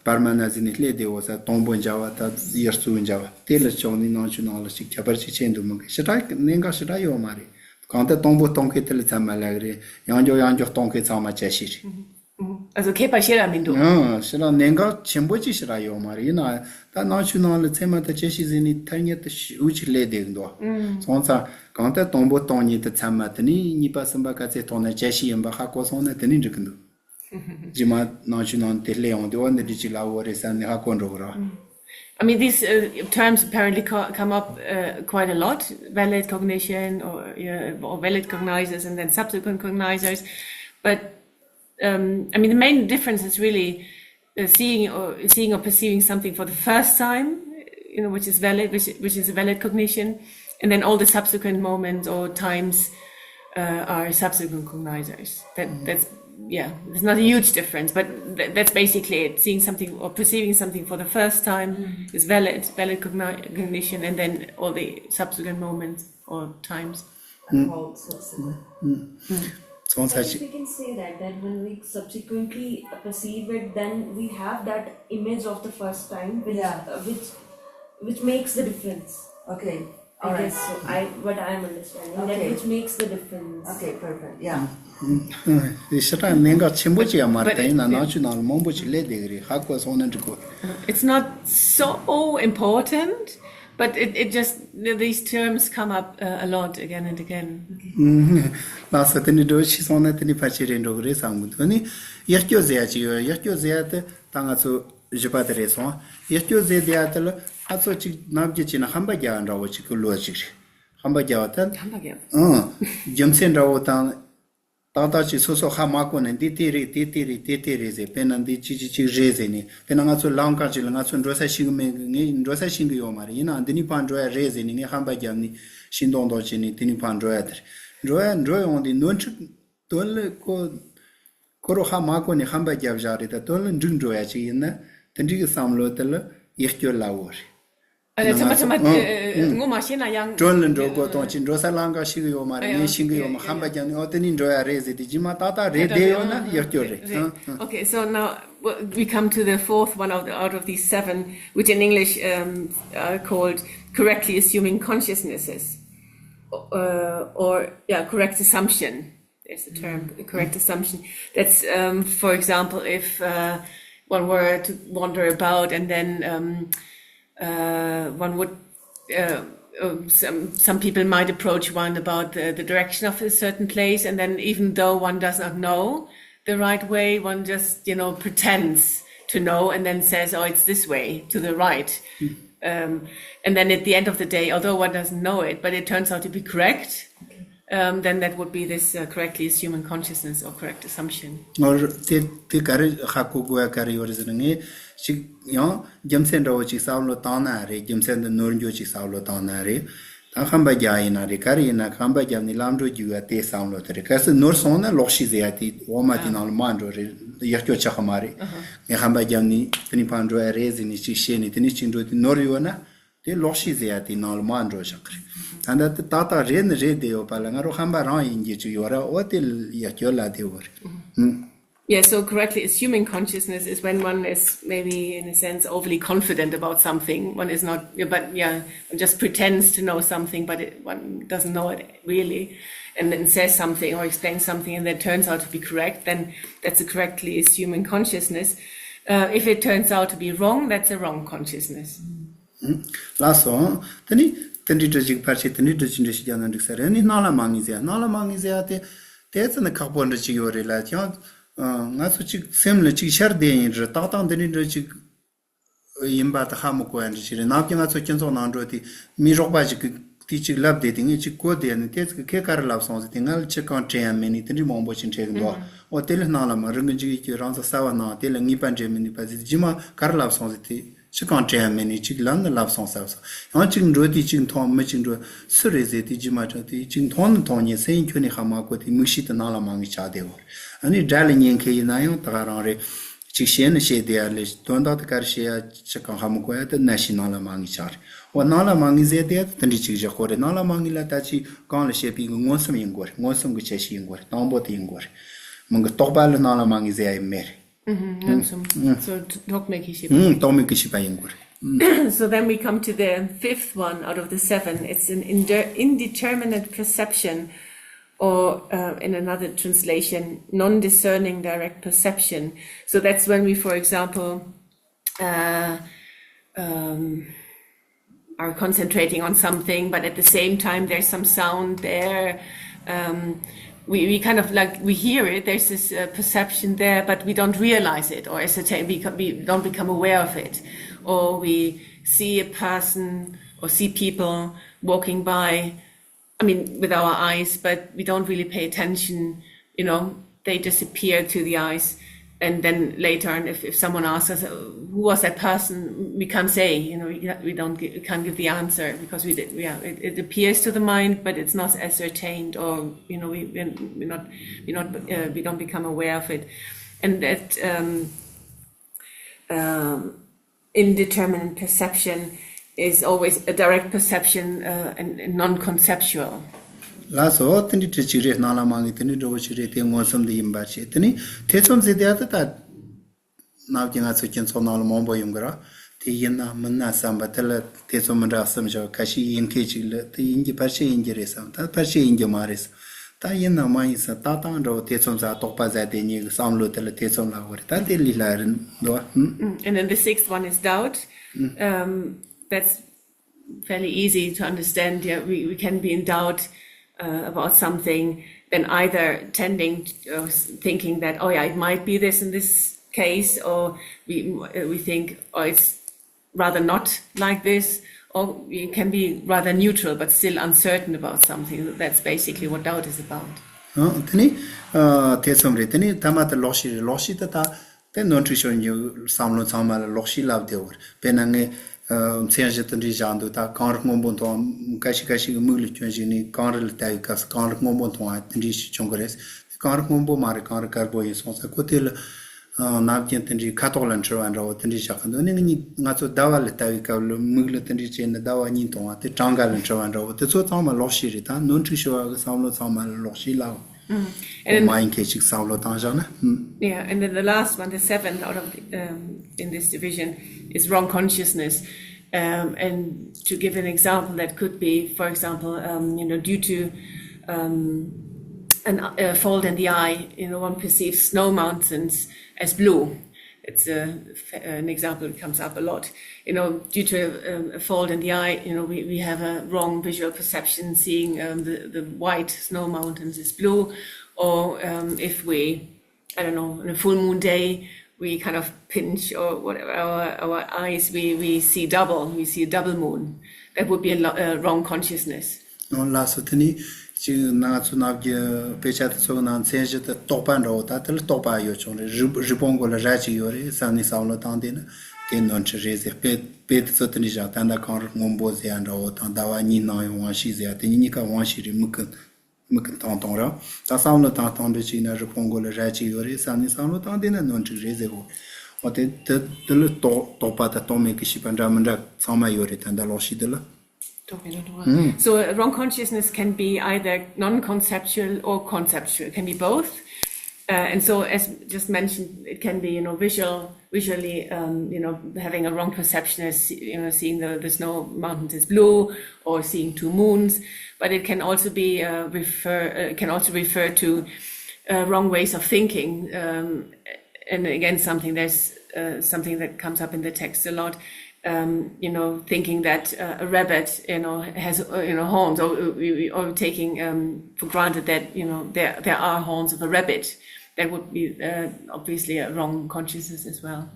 པར་མ་ན་ཟེར་ནས་སླེབས་བསྡད་ཡོད་ས། དང་པོ་འཇལ་བ་དང་ཡར་ཚུར་འཇལ་བ་དེ་ལ་ཕྱོགས་ནས་ནང་ཆོས་ནང་ལ་ཅིག་ཁྱད་པར་ཅིག་ཕྱེ་འདུག་མོད་གི། ཞེ་དྲག་གནད་འགག་ཞེ་དྲག་ཡོད་མ་རེད། གང་ལྟར་དང་པོ་གཏོང་མཁན་དེ་ལ་ཚད་མ་ལབ་གི་རེད། ཡང་བསྐྱར་ཡང་བསྐྱར་གཏོང་མཁན་ཚང་མ་བཅད་ཤེས་རེད། ཨ་ཙི་ཁྱད་པར་ཞེ་དྲག་མི་འདུག་ཨང་། ཞེ་དྲག་གནད་འགག་ཆེན་པོ་ཅིག་ཞེ་དྲག་ཡོད་མ་རེད། ཡིན་ན་ད་ནང་ཆོས་ནང་ལ་ཚད་མ་དང་བཅད་ཤེས་ཟེར་ནས་ཐ་སྙད་དེ་ཞེ་པོ་ཅིག་སླེབས་བསྡད་ཀྱི་འདུག་སོང་ཙང་གང་ལྟར་དང་པོ་གཏོང་མཁན་དེ་ཚད་མ། དེ་ནས་གཉིས་པ་གསུམ་པ་ག་ཚད་གཏོང་ན་བཅད་ཤེས་ཡིན་པ་ཧ་གོ་སོང་ན་དེ་ནས་འགྲིག་གི་འདུག་རྗེས་མ་ནང་ཆོས་ནང་དེ་སླེབས་ཡོང་དུས། འོ་འདི་འདྲ་ཅིག་ལབ་ཡོད་རེད་བསམ་ནས་ཧ་གོ་འགྲོ་གི་རེད། I mean, these uh, terms apparently co- come up uh, quite a lot. Valid cognition or, uh, or valid cognizers and then subsequent cognizers. But um, I mean, the main difference is really uh, seeing or seeing or perceiving something for the first time, you know, which is valid, which which is a valid cognition, and then all the subsequent moments or times uh, are subsequent cognizers. That that's yeah, it's not a huge difference, but th- that's basically it. Seeing something or perceiving something for the first time is valid, valid cogni- cognition, and then all the subsequent moments or times are called subsequent. སོང་ཚར་If ཅིག we can say that, that when we subsequently perceive it, then we have that image of the first time, which Yeah. uh, which which makes the difference. Okay. All I right. guess so. I what I'm understanding that Okay. which makes the difference. Okay, perfect. Yeah. ཞེ་དྲག་གནད་འགག་ཆེན་པོ་ཅིག་ཡང་མ་རེད། ད་ཡིན་ན་ནང་ཆོས་ནང་ལ་མང་པོ་ཅིག་སླེབས་བསྡད་ཀྱི་རེད། ཧ་གོ་སོང་ན་འགྲིག་གོ། It's not so important, but it, it just, these terms come up uh, a lot again and again. ལགས་སོ། དེ་ནི་འགྲོ་ཤི་སོང་ན་དེ་ནི་ཕལ་ཆེར་རེད་འགྲོ་གི་རེད་བསམ་གི་འདུག་ཨ་ནི་ཡིད་སྐྱོ་ཟེར་ཡ་ཅིག་ཡོད། ཡིད་སྐྱོ་ཟེར་ཡ་དེ་ད་ང་ཚོ་བཞི་པ་དེ་རེད་སོང་། ཡིད་སྐྱོ་ཟེར་དེ་ཡ་དེ་ལ་ང་ཚོ་ཅིག་ནམ་རྒྱུན་བྱས་ན་ཧམ་པ་རྒྱག་ཡ་འདྲ་བོ་ཅིག་གི་བློ་ཅིག་རེད། ཧམ་པ་རྒྱག་པ་དེ། ཧམ་པ་རྒྱག་ཨང་། རྒྱུ་མཚན་འདྲ་བོ་དང་། ཏག་ཏག་ཅིག་སོ་སོ་ཧ་མ་གོ་ནས་འདི་དེ་རེད། དེ་དེ་རེད། དེ་དེ་རེད་ཟེར། དཔེར་ན་འདི་ཅི་ཅི་ཅིག་རེད་ཟེར་ནས། དཔེར་ན་ང་ཚོ་ལམ་ཁ་ཅིག་ལ་ང་ཚོ་འགྲོ་ས་ཤེས་གི་མེད། ངས་འགྲོ་ས་ཤེས་གི་ཡོད་མ་རེད། ཡིན་ནའང་འདི་ནས་ཕར་འགྲོ་ཡ་རེད་ཟེར་ནས་ངས་ཧམ་པ་བརྒྱབ་ནས་ཤིང་སྡོང་སྡོང་བྱས་ནས་དེ་ནས་ཕར་འགྲོ་ཡ་དེ་རེད། འགྲོ་ཡ་འགྲོ་ཡོང་དུས་ནོར་འཁྲུལ་དོན་ལ་ཁོ་ཁོ་རང་ཧ་མ་གོ་ནས་ཧམ་པ་བརྒྱབ་བཞག་རེད། ད་དོན་ལ་འགྲིག་འགྲོ་ཡ་ཅིག་ཡིན་ན་དེ་འདྲའི་གི་བསམ་བློ་དེ་ལ་ཡིད་སྐྱོ་ལབ་ཡོད་རེད། ཨ་ལས་ཚང་མ་ཚང་མ་ཨང་ཨེ་ངོ་མ་ཤེས་ན་ཡང་། གྲོན་ལ་འགྲོ་དགོས་དང་ཅི། འགྲོ་ས་ལམ་ཁ་ཤེས་གི་ཡོད་མ་རེད། ངས་ཤེས་གི་ཡོད་མ། ཧམ་པ་བརྒྱབ་ནས་ཨོ་དེ་ནས་འགྲོ་ཡ་རེད་ཟེར་དུས་རྗེས་མ་ཏག་ཏག་རེད་བསྡད་ཡོད་ན་ཡིད་སྐྱོ་རེད། ཨང་། Okay, so now w- we come to the fourth one of the, out of these seven, which in English um, are called correctly assuming consciousnesses, uh, or yeah, correct assumption. There's a term, correct assumption. That's, um, for example, if uh, one were to wander about and then um, uh, one would, uh, um, some some people might approach one about the, the direction of a certain place, and then even though one does not know the right way, one just you know pretends to know and then says, "Oh, it's this way to the right." Um, and then at the end of the day, although one doesn't know it, but it turns out to be correct, um, then that would be this uh, correctly assuming consciousness or correct assumption. ངོ་ར་དེ་དེ་ག་རེ་ཧ་གོ་དགོས་ཡ་ག་རེ་ཡོད་རེད་ཟེར་ན། ངས་ཅིག་ཡང་རྒྱུ་མཚན་འདྲ་བོ་ཅིག་བསམ་བློ་བཏང་ན་རེད། རྒྱུ་མཚན་འདི་ནོར་འགྱོ་ཅིག་བསམ་བློ་བཏང་ན་རེད། ད་ཧམ་པ་རྒྱག་ཡིན་ན་རེད། ག་རེ་ཡིན་ན་ཧམ་པ་རྒྱབ་ནས་ལམ་འགྲོ་རྒྱུ་བ་དེ་བསམ་བློ་དེ་རེད། གལ་སྲིད་ནོར་སོང་ན་ལོག་ཤེས་ཟེར་ཡ་དེ་འོག་མ་དེ་ནང་ལ་མར་འགྲོ་རེད། ཡིད་སྐྱོ་ཆགས་ཀྱི་མ་རེད། ངས་ཧམ་པ་རྒྱབ་ནས་དེ་ནས་ཕར་འགྲོ་ཡ་རེད་ཟེར་ནས་ཅིག་བཤད་ནས་དེ་ནས་ཅིག་འགྲོ་དུས་ནོར་ཡོད་ན། དེ་ལོག་ཤེས་ཟེར་ཡ་དེའི་ནང་ལ་མར་འགྲོ་བཞག་གི་རེད། ད་ལྟ་དེ་ཏག་ཏག་རེད་ནི་རེད་བསྡད་ཡོད་པ་ལ་ང་རང་ཧམ་པ་རང་ཡིན་གྱི་ཅིག་ཡོད་ར། འོ་དེ་ཡ་སྐྱོ་ལ་དེ་བོ་རེད། ཨུམ། Yeah, so correctly assuming consciousness is when one is maybe, in a sense, overly confident about something. One is not, but yeah, one just pretends to know something, but it, one doesn't know it really, and then says something or explains something, and that turns out to be correct, then that's a correctly assuming consciousness. Uh, if it turns out to be wrong, that's a wrong consciousness. ལགས་སོ། དེ་ནི་དེ་འདྲའི་འདྲ་ཅིག་ཕལ་ཆེར་དེ་འདྲའི་འདྲ་ཅིག་འདྲ་ཞིག་རྒྱག་ན་འགྲིག་ས་རེད། ནི་སྣང་ལ་མ་ངེས་ཟེར་ཡ། སྣང་ལ་མ་ངེས་ཟེར་ཡ་དེ་དེ་ཙམ་ནི་ཁག་པོ་འདྲ་ཅིག་ཡོད་རེད་ལ། ཡང་ང་ཚོ་ཅིག་སེམས་ལ་ཅིག་ཤར་བསྡད་ཡིན་རེད། ཏག་ཏག་འདི་འདྲའི་འདྲ་ཅིག་ཡིན་པ་དེ་ཧ་མི་གོ་ཡ་འདྲ་ཅིག་རེད། ནམ་རྒྱུན་ང་ཚོ་སྤྱི་ཚོགས་ནང་འགྲོ་དུས་མི་རོགས་པ་ཅིག་གིས་དེ་ཅིག་ལབ་བསྡད་དེ་ངས་ཅིག་གོ་བསྡད་ནས་དེ་ཚོ་གིས་ཁྱེད་ག་རེ་ལབ་སོང་ཟེར་དུས་ང་ལ་ཅི་གང་དྲན་ཡ་མེད་ནས་དེ་འདྲའི་མང་པོ་ཅིག་འཕྲད་གི་འདུག་འོ་དེ་ལ་སྣང་ལ་མ། རང་གི་འཇིག་ཡིད་ཀྱི་རང་ཚོ་གསར་བ་སྣང་དེ་ལ་ངེས་པ་འདྲེན་མི་ནུས་པ་ཟེར་དུས་རྗེས་མ་ག་རེ་ལབ་སོང་ཟེར་དུས། ཅི་གང་དྲན་ཡ་མེད་ནས་ཅིག་ལབ་ན་ལབ་སོང་ཟེར་སོང་། ཡང་ཅིག་འགྲོ་དུས་ཅིག་མཐོང་མི་ཅིག་འགྲོ་སུ་རེད་ཟེར་དུས་རྗེས་མ་དྲན་དུས་ཅིག་མཐོང་ནི་མཐོང་ཉན་སེམས་ཁྱོན་ནས་ཧ་མ་གོ་དུས་མིག་ཤེས་དེ་སྣང་ལ་མ་ངེས་ཆགས་བསྡད་ཡོད་རེད། ཨ་ནི་སྒྲ་ལ་ཉན་མཁན་ཡིན་ན་ཡང་ད་ག་རང་རེད། ཅིག་བཤད་ནི་བཤད་བསྡད་ཡ་ལས་དོན་དག་དེ་ག་རེ་བཤད་ཡ་ཅི་གང་ཧ་མ་གོ་ཡ་དེ་ནད་ཤེས་སྣང་ལ་མ་ངེས་ཆགས་རེད། འོ་སྣང་ལ་མ་ངེས་ཟེར་དེ་ཡ་དེ་འདྲ་ཅིག་བཞག་གོ་རེད། སྣང་ལ་མ་ངེས་ལ་ད་ཅིག་གོང་ལ་བཤད་པའི་མངོན་སུམ་ཡིན་དགོས་རེད། མངོན་སུམ་གྱི་ཁྱད་ཆོས་ཡིན་དགོས་རེད། དང་པོ་དེ་ཡིན་དགོས་རེད། མི་གི་རྟོག་པ་ལ་སྣང་ལ་མ་ངེས་ཟེར་ཡ་ཡིན་མེད་རེད། མངོན་སུམ། So, རྟོག་མེད་ཀྱི་ཤེས་པ། ཨང་། རྟོག་མེད་ཀྱི་ཤེས་པ་ཡིན་དགོས་རེད། So then we come to the fifth one out of the seven. It's an inde- indeterminate perception, or uh, in another translation, non discerning direct perception. So that's when we, for example, uh, um, are concentrating on something, but at the same time there's some sound there. Um, we, we kind of, like, we hear it, there's this uh, perception there, but we don't realize it or ascertain, we, co- we don't become aware of it. Or we see a person or see people walking by, I mean, with our eyes, but we don't really pay attention, you know, they disappear to the eyes. And then later on, if, if someone asks us, "Uh, who was that person?" We can't say, you know, we, we don't, gi- we can't give the answer because we, did- we are, it, it appears to the mind, but it's not ascertained, or, you know, we, we're we're not, we're not, uh, we don't become aware of it. And that um, um, indeterminate perception is always a direct perception uh, and, and non-conceptual. ལགས་སོ། དེ་འདྲའི་དྲི་ཅིག་རེད། སྣང་ལ་མ་ངེས་དེ་འདྲའི་འདྲ་བོ་ཞིག་རེད། དེ་མངོན་སུམ་དུ་ཡིན་པར་བྱེད། དེ་ནི་ཐེ་ཚོམ་ཟེར་དེ་ཨ་ད་ད་ནམ་རྒྱུན་ང་ཚོའི་སྤྱི་ཚོགས་ནང་ལ་མང་པོ་ཡོང་གི་ར། དེ་ཡིན་ན་མིན་ན་བསམ་པ་དེ་ལ་ཐེ་ཚོམ་མི་འདྲ་བསམ་བྱ། ཁ་ཤས་ཡིན་མཁན་ཅིག་ལ་དེ་ཡིན་གྱི་ཕལ་ཆེར་ཡིན་གྱི་རེད་བསམ། ད་ཕལ་ཆེར་ཡིན་གྱི་མ་རེད་བསམ། ད་ཡིན་ན་མ་ཡིན་བསམ། ད་ཏང་འདྲ་བོ་ཐེ་ཚོམ་ཟ། དོགས་པ་ཟ། དེ་གཉིས་ཀྱི་བསམ་བློ་དེ་ལ་ཐེ་ཚོམ་ལབ་དགོས་རེད། ད་དེ་ལས་སླ་རེད་འདུག་བ། ཧུམ། And then the sixth one is doubt. Um, that's fairly easy to understand. Yeah, we, we can be in doubt uh, about something, then either tending, uh, thinking that, oh yeah, it might be this in this case, or we, uh, we think, oh, it's rather not like this, or we can be rather neutral but still uncertain about something. That's basically what doubt is about. ཨང་། དེ་ནི་ཨ་ཐེ་ཚོམ་རེད། དེ་ནི་ཐ་མ་དེ་ལོག་ཤེས་རེད། ལོག་ཤེས་དེ་ད་དེ་ནོར་འཁྲུལ་ཤོར་མཁན་བསམ་བློ་ཚང་མ་ལ་ལོག་ཤེས་ལབ་བསྡད་ཡོད་རེད། དཔེར་ན་ངས་ཨ་མཚན་གཞི་དེ་འདྲའི་བཞག་འདུག་ད་གངས་རི་སྔོན་པོ་མཐོང་། ཁ་ཤས་ཁ་ཤས་ཀྱི་མིག་ལ་སྐྱོན་ཞིག་ནི་གངས་རི་ལ་ལྟ་བའི་སྐབས་སུ་གངས་རི་སྔོན་པོ་མཐོང་བ་དེ་འདྲའི་ཞིག་བྱུང་གི་རེད། དེ་གངས་རི་སྔོན་པོ་མ་རེད། གངས་རི་དཀར་པོ་ཡིན་སོང་ཙང་ཁོ་དེ་ལ་ཨ་ནམ་རྒྱུན་དེ་འདྲའི་ཁ་དོག་ལ་འཁྲུལ་བ་འདྲ་བོ་དེ་འདྲའི་བཞག་གི་འདུག་ནི་ང་གཉིས་ང་ཚོ་ཟླ་བ་ལ་ལྟ་བའི་སྐབས་ལ་མིག་ལ་དེ་འདྲའི་བྱས་ནས་ཟླ་བ་གཉིས་མཐོང་བ་དེ་གྲངས་ཀ་ལ་འཁྲུལ་བ་འདྲ་བོ་དེ་ཚོ་ཚང་མ་ལོག་ཤེས་རེད། ད་ནོར་འཁྲུལ་ཤོར་བ་གི་བསམ་བློ་ཚང་མ་ལ་ལོག་ཤེས་ལབ། And མ་ཡིན་མཁན་ཞིག་བསམ་བློ་བཏང་བཞག་ན། ཧུམ། Yeah, and then the last one, the seventh out of the, um, in this division, is wrong consciousness. Um, and to give an example, that could be, for example, um, you know, due to um, an, a fault in the eye, you know, one perceives snow mountains as blue. It's a, an example that comes up a lot. You know, due to um, a fault in the eye, you know, we, we have a wrong visual perception, seeing um, the, the white snow mountains as blue. Or um, if we, I don't know, on a full moon day, we kind of pinch or whatever our, our eyes, we, we see double, we see a double moon. That would be a, lo- a wrong consciousness. ཨོ་ལགས་སོ། དེ་ནི་ཅིག་ང་ཚོ་ནམ་རྒྱུན་དཔེ་ཆ་དེ་ཚོ་ནང་མཚན་གཞི་དེ་རྟོག་པ་འདྲ་བོ། ད་དེ་ལ་རྟོག་པ་ཡོད་ཆོག་རེད། རི་རི་བོང་མགོ་ལ་རྭ་གཅིག་ཡོད་རེད་བསམ་ནས་བསམ་བློ་བཏང་བསྡད་ན་དེ་ནོར་འཁྲུལ་རེད་ཟེར། དཔེ་དཔེ་དེ་ཚོ་དེ་འདྲ་བཞག་ད་ལྟ་གངས་རི་སྔོན་པོ་ཟེར་ཡ་འདྲ་བོ་དང་ཟླ་བ་གཉིས་སྣང་ཡོང་དབང་ཤེས་ཟེར་ཡ་དེ་གཉིས་ཀ་དབང་ཤེས་རེད། མིག་གི་མིག་གི་མཐོང་སྟངས་རེད། ད་བསམ་བློ་བཏང་སྟངས་འདྲ་ཅིག་ན་རི་བོང་མགོ་ལ་རྭ་གཅིག་ཡོད་རེད་བསམ་ནས་བསམ་བློ་བཏང་བསྡད་ན་ནོར་འཁྲུལ་རེད་ཟེར་གོ། འོ་དེ་དེ་དེ་ལ་རྟོག་རྟོག་པ་དང་རྟོག་མེད་ཀྱི་ཤེས་པ་འདྲ་མི་འདྲ་ཚང་མ་ཡོད་རེད། ད་ལྟ་ལོག་ཤེས་དེ་ལ། Talking about one. So uh, wrong consciousness can be either non-conceptual or conceptual. It can be both. Uh, and so, as just mentioned, it can be, you know, visual, visually, um, you know, having a wrong perception as, you know, seeing the, the snow mountains as blue or seeing two moons. But it can also be uh, refer, uh, can also refer to uh, wrong ways of thinking. Um, and again, something there's uh, something that comes up in the text a lot. Um, you know, thinking that uh, a rabbit, you know, has uh, you know horns, or uh, we- we- or taking um, for granted that you know there there are horns of a rabbit. That would be uh, obviously a wrong consciousness as well.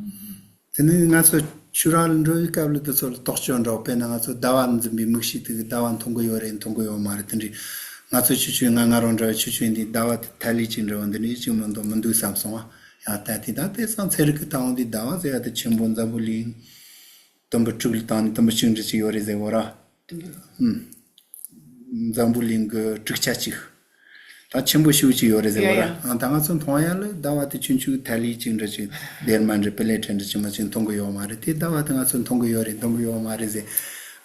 དེ་ནི་ང་ཚོ་ཆུ་རགས་ལ་འགྲོ་བའི་སྐབས་ལ་དེ་ཚོ་ལ་རྟོག་དཔྱོད་འདྲ་བོ། དཔེར་ན་ང་ཚོ་ཟླ་བ་འཛིན་པའི་མིག་ཤེས་དེ་གི་ཟླ་བ་མཐོང་གི་ཡོད་རེད་མཐོང་གི་ཡོད་མ་རེད་དེ་འདྲའི། ང་ཚོ་ཆུ་ཆུ་ང་ང་རང་འདྲ་བའི་ཆུ་ཆུ་འདི་ཟླ་བ་དེ་ཐ་ལི་ཅིག་འདྲ་བོ་འདི་འདྲའི་ཅིག་མི་འདུག་མི་འདུག་བསམ་སོང་བ། ཡང་ད་དེ་ད་དེ་སང་ཚན་རིག་གི་ལྟ་བ་འདི་ཟླ་བ་ཟེར་ཡ་དེ་ཆེན་པོ་འཛམ་བུ་གླིང་དུམ་བུ་དྲུག་ལ་བཏང་ནས་དུམ་བུ་གཅིག་འདྲ་ཅིག་ཡོད་རེད་ཟེར་གོ་ར། ཨུམ། འཛམ་བུ་གླིང་གི་དྲུག་ཆ་གཅིག་ད་ཆེན་པོ་ཤོས་ཅིག་ཡོད་རེད་ཟེར་བ་ར། ཡ་ཡ། ཨ་ད་ང་ཚོ་མཐོང་ཡ་ལ་ཟླ་བ་དེ་ཆུང་ཆུང་ཐ་ལི་ཅིག་འདྲ་ཅིག་སྡེར་མ་འདྲ་པི་ལེ་ཊི་འདྲ་ཅིག་མ་ཅིག་མཐོང་གི་ཡོད་མ་རེད། དེ་ཟླ་བ་དེ་ང་ཚོ་མཐོང་གི་ཡོད་རེད་མཐོང་གི་ཡོད་མ་རེད་ཟེར།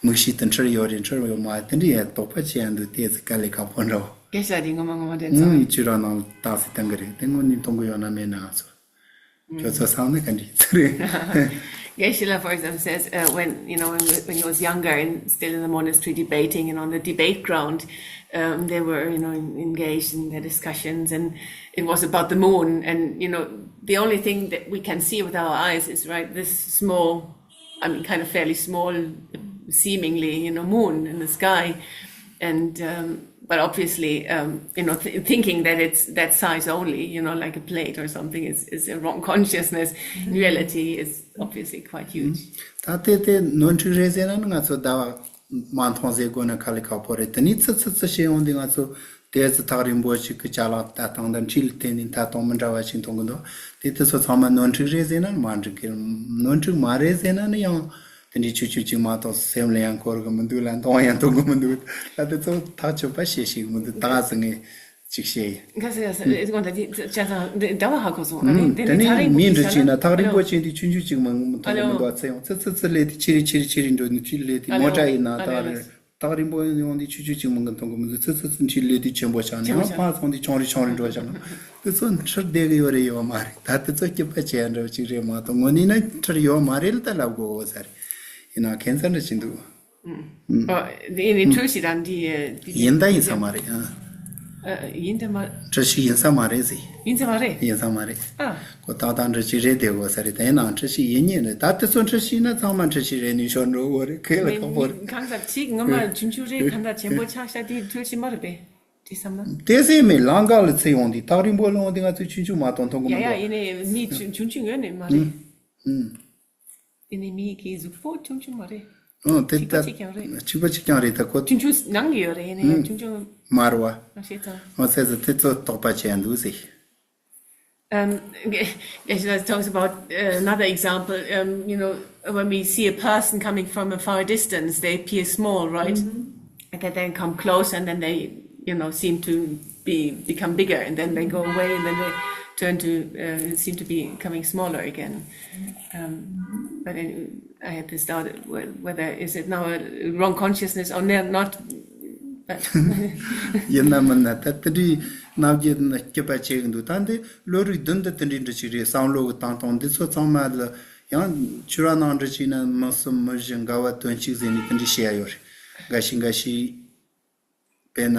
མིག་ཤེས་དེ་འཁྲུལ་ཡོད་རེད་འཁྲུལ་ཡོད་མ་རེད་དེ་འདྲ་ཡ་དོགས་པ་བྱེད་ཡ་འདུག་དེ་ཚོ་དཀའ་ལས་ཁག་པོ་འདྲ་བོ། སྐད་ཆ་དེ་ངོ་མ་ངོ་མ་དྲན་སོང་། ཨུམ་ཆུ་རགས་ནང་ལ་བཏགས་སེ་བཏང་གི་རེད། དེ་དངོས་གནས་མཐོང་གི་ཡོད་ན་མེད་ན་ང་ཚོ། ཁྱོད་ཚོ་སང་ནི་ག་འདྲ་ཚོ་རེད། Geshe-la, for example, says uh, when you know when, when he was younger and still in the monastery debating, and on the debate ground, um, they were you know en- engaged in their discussions, and it was about the moon, and you know the only thing that we can see with our eyes is right this small, I mean, kind of fairly small, seemingly you know moon in the sky, and um, But obviously, um, you know, th- thinking that it's that size only, you know, like a plate or something, is, is a wrong consciousness. Reality is obviously quite huge. ད་དེ་དེ་ནོར་འཁྲུལ་རེད་ཟེར་ན་ནི་ང་ཚོ་ཟླ་བ་མ་མཐོང་ཟེར་དགོས་ན་དཀའ་ལས་ཁག་པོ་རེད། དེ་ནི་ཙི་ཙི་ཙི་བྱེད་ཡོང་དུས་ང་ཚོ་དེ་ཙི་ཐག་རིང་པོ་ཞིག་གི་ཅ་ལག་ལྟ་སྟངས་དང་འཁྲིས་ལ་བརྟེན་ནས་ལྟ་སྟངས་མི་འདྲ་བ་ཞིག་མཐོང་གི་འདུག་དེ་དེ་ཚོ་ཚང་མ་ནོར་འཁྲུལ་རེད་ཟེར་ན་མ་འགྲིག་གི། ནོར་འཁྲུལ་མ་རེད་ཟེར་ན་ནི་ཡང་དེ་འདྲའི་ཆུང་ཆུང་ཅིག་མ་གཏོགས་སེམས་ལ་ཡང་འཁོར་གི་མི་འདུག་ལ། མཐོང་ཡང་མཐོང་གི་མི་འདུག་ལ། དེ་ཚོ་ཐག་ཆོད་པ་བཤད་ཤེས་གི་མི་འདུག་ད་ག་ཟེ་ངས་ཅིག་བཤད་ཡིན། ཁ་སང་ཁ་སང་ཨེ་ཙི་གོང་ད་ཅི་ཅ་ཚང་འདི་འདྲ་བ་ཧ་གོ་སོང་། ཨ་ནི་དེ་དེ་ནི་ནས་ཐག་རིང་པོ་མི་འདྲ་ཅིག་ན་ཐག་རིང་པོ་ཅན་དེ་ཆུང་ཆུང་ཅིག་མང་མཐོང་གི་མི་འདུག་ཚེ་ཡང་ཙི་ཙི་ཙི་ལས་དེ་ཆེ་རི་ཆེ་རི་ཆེ་རི་འགྲོ་ནི་ཆུ་ལས་དེ་མོ་ཊ་ཡིན་ན་ཐག་རིང་། ཐག་རིང་པོ་ཡོང་དུས་ཆུང་ཆུང་ཅིག་མང་གི་མཐོང་གི་མི་འདུག་ཙི་ཙི་ཙི་འཁྲིས་ལས་དུས་ཆེན་པོ་ཆགས་ནས་ཡང་ཕར་སོང་དུས་ཆུང་རུ་ཆུང་རུ་འགྲོ་བཞག་ན། དེ་ཚོ་འཁྲུལ་བསྡད་གི་ཡོད་རེད་ཡོད་མ་རེད། ད་དེ་ཚོ་སྐྱིད་པ་བྱེད་ཡ་འདྲ་བ་ཅིག་རེད་མ་གཏོགས་དངོས་གནས་ན་འཁྲུལ་ཡོད་མ་རེད་ལ་ད་ལབ་དགོས་འོ་ས་རེད། ཡིན་ན་ཁྱད་མཚར་འདྲ་ཅིག་འདུག་ཨོ། དེ་ནི་འཁྲུལ་ཞིག་དང་འདི་འདི་ཡིན་ད་ཡིན་ས་མ་རེད་ཨ། ཨ། ཡིན་ད་མ། འཁྲུལ་ཞིག་ཡིན་ས་མ་རེད་ཟེར། ཡིན་ས་མ་རེད། ཡིན་ས་མ་རེད། ཨ། ཁོ་ཏག་ཏག་འདྲ་ཅིག་རེད་བསྡད་དགོས་ས་རེད། དེ་ཡིན་ནའང་འཁྲུལ་ཞིག་ཡིན་ཉེན་རེད། ད་དེ་ཚོ་འཁྲུལ་ཞིག་ཡིན་ན་ཚང་མ་འཁྲུལ་ཞིག་རེད་ནུས་ཤོར་འགྲོ་གི་རེད། ཁེ་ལ་ཁག་པོ་རེད། གང་ཟག་གཅིག་ངོ་མ་ཆུང་ཆུང་རེད། གང་ཟག་ཆེན་པོ་ཆགས་ཤག་དེ་འཁྲུལ་ཞིག་མ་རེད་པས། དེ་བསམ་ན། དེ་སེ་མེད་ལང་ཀ་ལ་ཚེ་ཡོང་དུས་ཐག་རིང་པོ་ལ་ཡོང་དུས་ང་ཚོས་ཆུང་ཆུང་མ་གཏོང་མཐོང་གི་མི་ཡ་ཡ་འདུག་ཡིན་ནའི་མི་ཆུང་ཆུང་ཡོད་ནི་མ་རེད། ཨུམ། དེ་ནི་མི་གི་གཟུགས་པོ་ཆུང་ཆུང་མ་རེད། ཨོ་དེ་གཅིག་པ་ད་གཅིག་རྐྱང་རེད། གཅིག་པ་གཅིག་རྐྱང་རེད། ད་ཁོ་ཆུང་ཆུང་ནང་གི་ཡོད་རེད། ཡིན་ནའི་ཨུམ། ཆུང་ཆུང་མ་རེད་བ། མ་ཤེས་ཙང་། ཨོ་ཟེར་ཟེར་དེ་ཚོ་དོགས་པ་བྱས་འདུག་ཟེར། Um, Geshe-la talks about uh, another example. Um, you know, when we see a person coming from a far distance, they appear small, right? And then, then come close, and then they, you know, seem to be become bigger, and then they go away, and then they turn to uh, seem to be becoming smaller again. Um, but in, I had this doubt whe- whether is it now a wrong consciousness or ne- not. But ཡིན་ན་མིན་ན་ད་དེ་འདྲའི་རྣམ་འགྱུར་ནི་སྐྱིད་པ་བྱེད་ཀྱི་འདུག་ད་འདི་བློ་རིག་བདུན་དུ་དེ་འདྲའི་འདྲ་ཅིག་རེད། བསམ་བློ་གི་བཏང་སྟངས་འདི་ཚོ་ཚང་མ་ལ་ཡང་ཆོས་ར་ནང་འདྲ་ཅིག་ན་མི་གསུམ་མི་བཞི་འགལ་བ་དོན་གཅིག་ཟེར་ནས་དེ་འདྲའི་བཤད་ཡ་ཡོད་རེད། འགའ་ཞིག་འགའ་ཞིག་དཔེར་ན་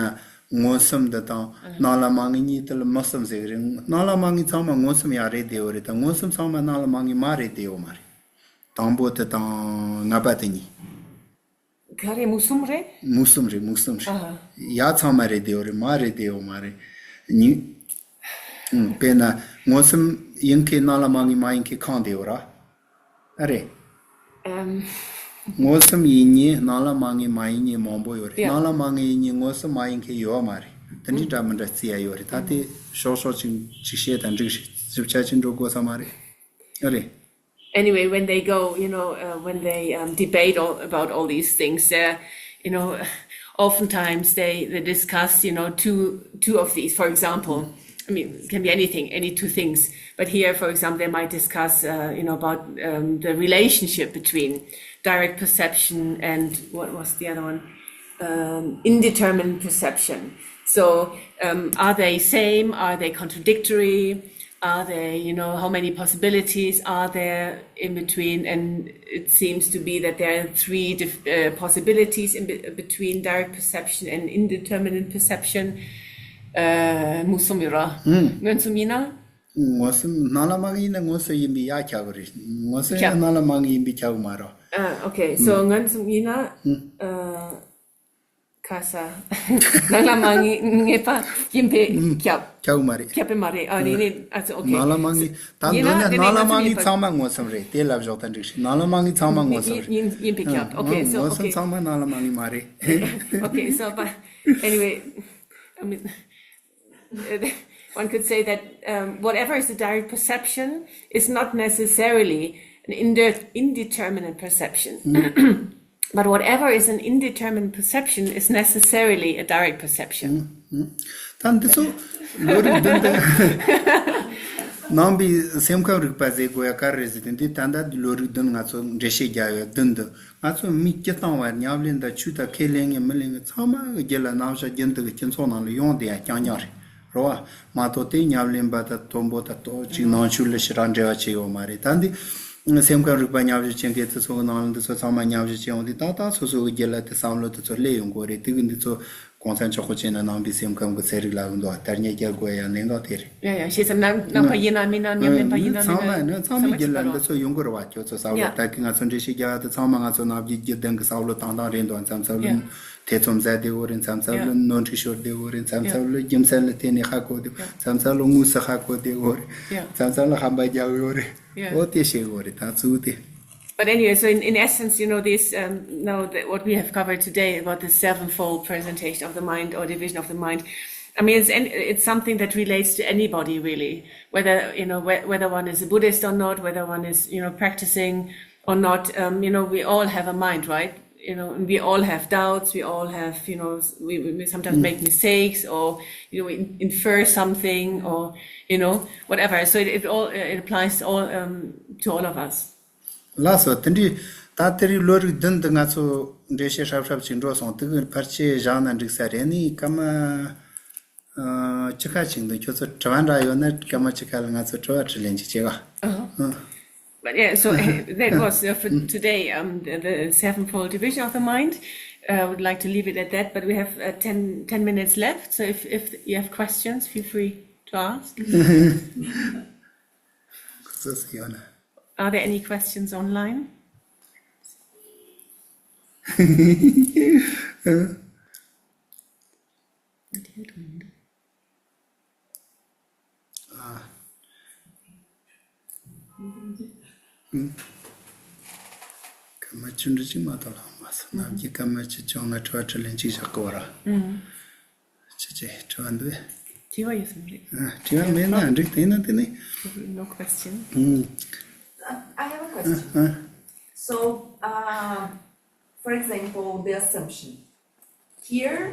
མངོན་སུམ་འདི་དང་སྣང་ལ་མ་ངེས་གཉིས་དེ་ལ་མི་གསུམ་ཟེར་གི་རེད། སྣང་ལ་མ་ངེས་ཚང་མ་མངོན་སུམ་ཡང་རེད་བསྡད་ཡོད་རེད། ད་མངོན་སུམ་ཚང་མ་སྣང་ལ་མ་ངེས་མ་རེད་བསྡད་ཡོད་མ་རེད། དང་པོ་དེ་དང་ལྔ་པ་དེ་གཉིས། ག་རེ་མུ་གསུམ་རེད། མུ་གསུམ་རེད། མུ་གསུམ་རེད། ཨ་ཧ། ཡ་ཚང་མ་རེད་བསྡད་ཡོད་རེད། མ་རེད་བསྡད་ཡོད་མ་རེད། གཉིས། ཨུམ། དཔེར་ན་མངོན་སུམ་ཡིན་མཁན་སྣང་ལ་མ་ངེས་མ་ཡིན་མཁན་ཁེངས་བསྡད་ཡོད་ར། ཨ་རེད། ཨམ། མངོན་སུམ་ཡིན་མཁན་སྣང་ལ་མ་ངེས་མ་ཡིན་མཁན་མང་པོ་ཡོད་རེད། ཡ། སྣང་ལ་མ་ངེས་ཡིན་མཁན་མངོན་སུམ་མ་ཡིན་མཁན་ཡོད་མ་རེད། དེ་འདྲའི་འདྲ་མི་འདྲ་བརྩི་ཡ་ཡོད་རེད། ད་དེ་ཤོག་ཤོག་ཅིག་ཅིག་བཤད་དང་འགྲིག་རེད། ཞིབ་ཆ་ཅིག་འགྲོ་དགོས་ས་མ་རེད། ཨ་རེད། Anyway, when they go, you know, uh, when they um, debate all, about all these things, uh, you know, oftentimes they, they discuss, you know, two two of these. For example, I mean, it can be anything, any two things. But here, for example, they might discuss, uh, you know, about um, the relationship between direct perception and what was the other one? Um, indeterminate perception. So, um, are they same? Are they contradictory? Are there, you know, how many possibilities are there in between? And it seems to be that there are three dif- uh, possibilities in be- between direct perception and indeterminate perception. Uh, མུ་གསུམ་ཡོད་ར། མངོན་སུམ་ཡིན་ན། མངོན་སུམ་སྣང་ལ་མ་ངེས་ཡིན་ན་མངོན་སུམ་ཡིན་པའི་ཡ་ཁྱབ་གི་རེད། མངོན་སུམ་ཡིན་ན་ཁྱབ། སྣང་ལ་མ་ངེས་ཡིན་པའི་ཁྱབ་གི་མ་རེད། Uh, okay, so མངོན་སུམ་ཡིན་ན། Uh, ཁ་ས། སྣང་ལ་མ་ངེས་ངེས་པ་ཡིན་པས་ཁྱབ། ཁྱབ་མ་རེད། ཁྱབ་པས་མ་རེད། ཨ་ནི་ནི་ཨ་ཙི་ཨོ་ཁེ། སྣང་ལ་མ་ངེས་ད་ཡིན་ན་འདོད་ན་དེ་ནི་སྣང་ལ་མ་ངེས་ཚང་མ་མངོན་སུམ་རེད། དེ་ལབ་ཞོག་ད་འགྲིག་ཤི། སྣང་ལ་མ་ངེས་ཚང་མ་མངོན་སུམ་རེད། ཡིན་ཡིན་པས་ཁྱབ། ཨོ་ཁེ། So མངོན་སུམ་okay. ཚང་མ་སྣང་ལ་མ་ངེས་མ་རེད། Okay, so but anyway, I mean, one could say that um, whatever is a direct perception is not necessarily an inde- indeterminate perception. But whatever is an indeterminate perception is necessarily a direct perception. ད་འདི་ཚོ་ལོ་རིམ་བདུན་དུ་ནང་པའི་སེམས་ཁམས་རིག་པ་ཟེར་དགོས་ཡ་ག་རེ་ཟེར་དུས་འདི་ད་ལྟ་ལོ་རིམ་བདུན་ང་ཚོ་འགྲེལ་བཤད་རྒྱག་ཡོད། བདུན་དུ་ང་ཚོ་མི་སྤྱིར་བཏང་བ་ཉམས་ལེན་དང་ཆོས་དང་ཁས་ལེན་ངེས་མི་ལེན་ངེས་ཚང་མ་གི་རྒྱུད་ལ་རྣམ་གཞག་རྒྱུན་དུ་གི་སྤྱི་ཚོགས་ནང་ལ་ཡོང་བསྡད་ཡ་རྐྱང་རྐྱང་རེད། རེད་བ། མ་གཏོགས་དེ་ཉམས་ལེན་པ་དང་མཐོན་པོ་དང་ཏོག་ཅིག་ནང་ཆོས་ལ་ཞེ་དྲག་འབྲེལ་བ་བྱས་ཡོད་མ་རེད། ད་འདི་སེམས་ཁམས་རིག་པ་ཉམས་ཞིབ་བྱེད་མཁན་དེ་ཚོ་གི་ནང་ལ་འདི་ཚོ་ཚང་མ་ཉམས་ཞིབ་བྱས་ཡོང་དུས་ཏག་ཏག་སོ་སོ་གི་རྒྱུད་ལ་དེ་བསམ་བློ་དེ་ཚོ་སླེབས་ཡོང་གི་རེད། དེ་གི་འདི་ཚོ་ གོང་ས་མཆོག་གི་བྱས་ན་ནང་པའི་སེམས་ཁམས་ཀྱི་ཚན་རིག་ལ་འོས་འདུག་བ། དར་ཉེ་རྒྱལ་དགོས་ཡ་གནད་འགག་དེ་རེད། ཡ་ཡ། ཤེས་ཙམ་ནང་ནང་པ་ཡིན་ན་མིན་ན་ཉམས་ལེན་པ་ཡིན་ན་མིན་ཚང་མ་ན་ནི་ཚང་མའི་བརྒྱུད་ལམ་འདི་ཚོ་ཡོང་གི་རེད་བ། ཁྱོད་ཚོ་ས་བོ་ཡ་ད་གི་ང་ཚོ་འགྲེལ་བཤད་རྒྱག་ཡ་དེ་ཚང་མ་ང་ཚོ་ནང་པའི་རྒྱུད་ལྡན་གི་ས་བོ་ལ་དང་དང་རེད་འདུག་མཚམས་མཚམས་ལ་ཡ་ཐེ་ཚོམ་ཟ་བདེ་བོ་རེད། མཚམས་མཚམས་ལ་ཡ་ནོར་འཁྲུལ་ཤོར་བདེ་བོ་རེད། མཚམས་ཡ་མཚམས་ལ་རྒྱུ་མཚན་ལ་བརྟེན་ནས་ཧ་གོ་བདེ་བོ། ཡ་མཚམས་མཚམས་ལ་དངོས་སུ་ཧ་གོ་བདེ་བོ་རེད། ཡ་མཚམས་མཚམས་ལ་ཧམ་པ་རྒྱག་ཡོད་རེད། ཡ་ཨོ་དེ་ཤེས་དགོས་རེད། ད་གཙོ་བོ་དེ། But anyway, so in, in essence, you know, this, um, now that what we have covered today about the sevenfold presentation of the mind or division of the mind, I mean, it's, an- it's something that relates to anybody, really, whether, you know, whe- whether one is a Buddhist or not, whether one is, you know, practicing or not. Um, you know, we all have a mind, right? You know, and we all have doubts. We all have, you know, s- we, we we sometimes make mistakes, or, you know, we in- infer something, or, you know, whatever. So it, it all, it applies to all, um, to all of us. ལགས་སོ། དེ་འདྲའི་ད་དེ་རིང་ལོ་རིགས་བདུན་དུ་ང་ཚོ་འགྲེལ་བཤད་ཧྲབ་ཧྲབ་ཅིག་འགྲོ་སོང་། དེ་གི་ཕལ་ཆེར་བཞག་ན་འགྲིག་ས་རེད། ནི་སྐར་མ་ཨ་བཅུ་ཁ་ཅིག་འདུག་ཁྱོད་ཚོ་དྲི་བ་འདྲ་ཡོད་ན་སྐར་མ་བཅུ་ཁ་ལ་ང་ཚོ་དྲི་བ་དྲིས་ལན་ཅིག་བྱེད་ག Uh-huh. ཨ། But yeah, so uh, that was uh, for today, um, the, the sevenfold division of the mind. Uh, I would like to leave it at that, but we have uh, ten, ten minutes left. So if, if you have questions, feel free to ask. ཁོ་ཚོ་ཡོད་ན། Are there any questions online? སྐར་མ་བཅུ་འདྲ་ཅིག་མ་གཏོགས་ལྷག་མ་སོང་། ནམ་རྒྱུན་སྐར་མ་བཅུ་བྱུང་ན་དྲི་བ་དྲིས་ལན་གཅིག་བཞག་དགོས་ར། ཅི་བྱེད། དྲི་བ་འདུག་དྲི་བ་ཡོད་སོང་རེད། ཨ། དྲི་བ་མེད་ན་འགྲིག་དེ་ན་དེ་ནི། No question. ཨུམ། I have a question. ཨ། So, uh, for example, the assumption. Here,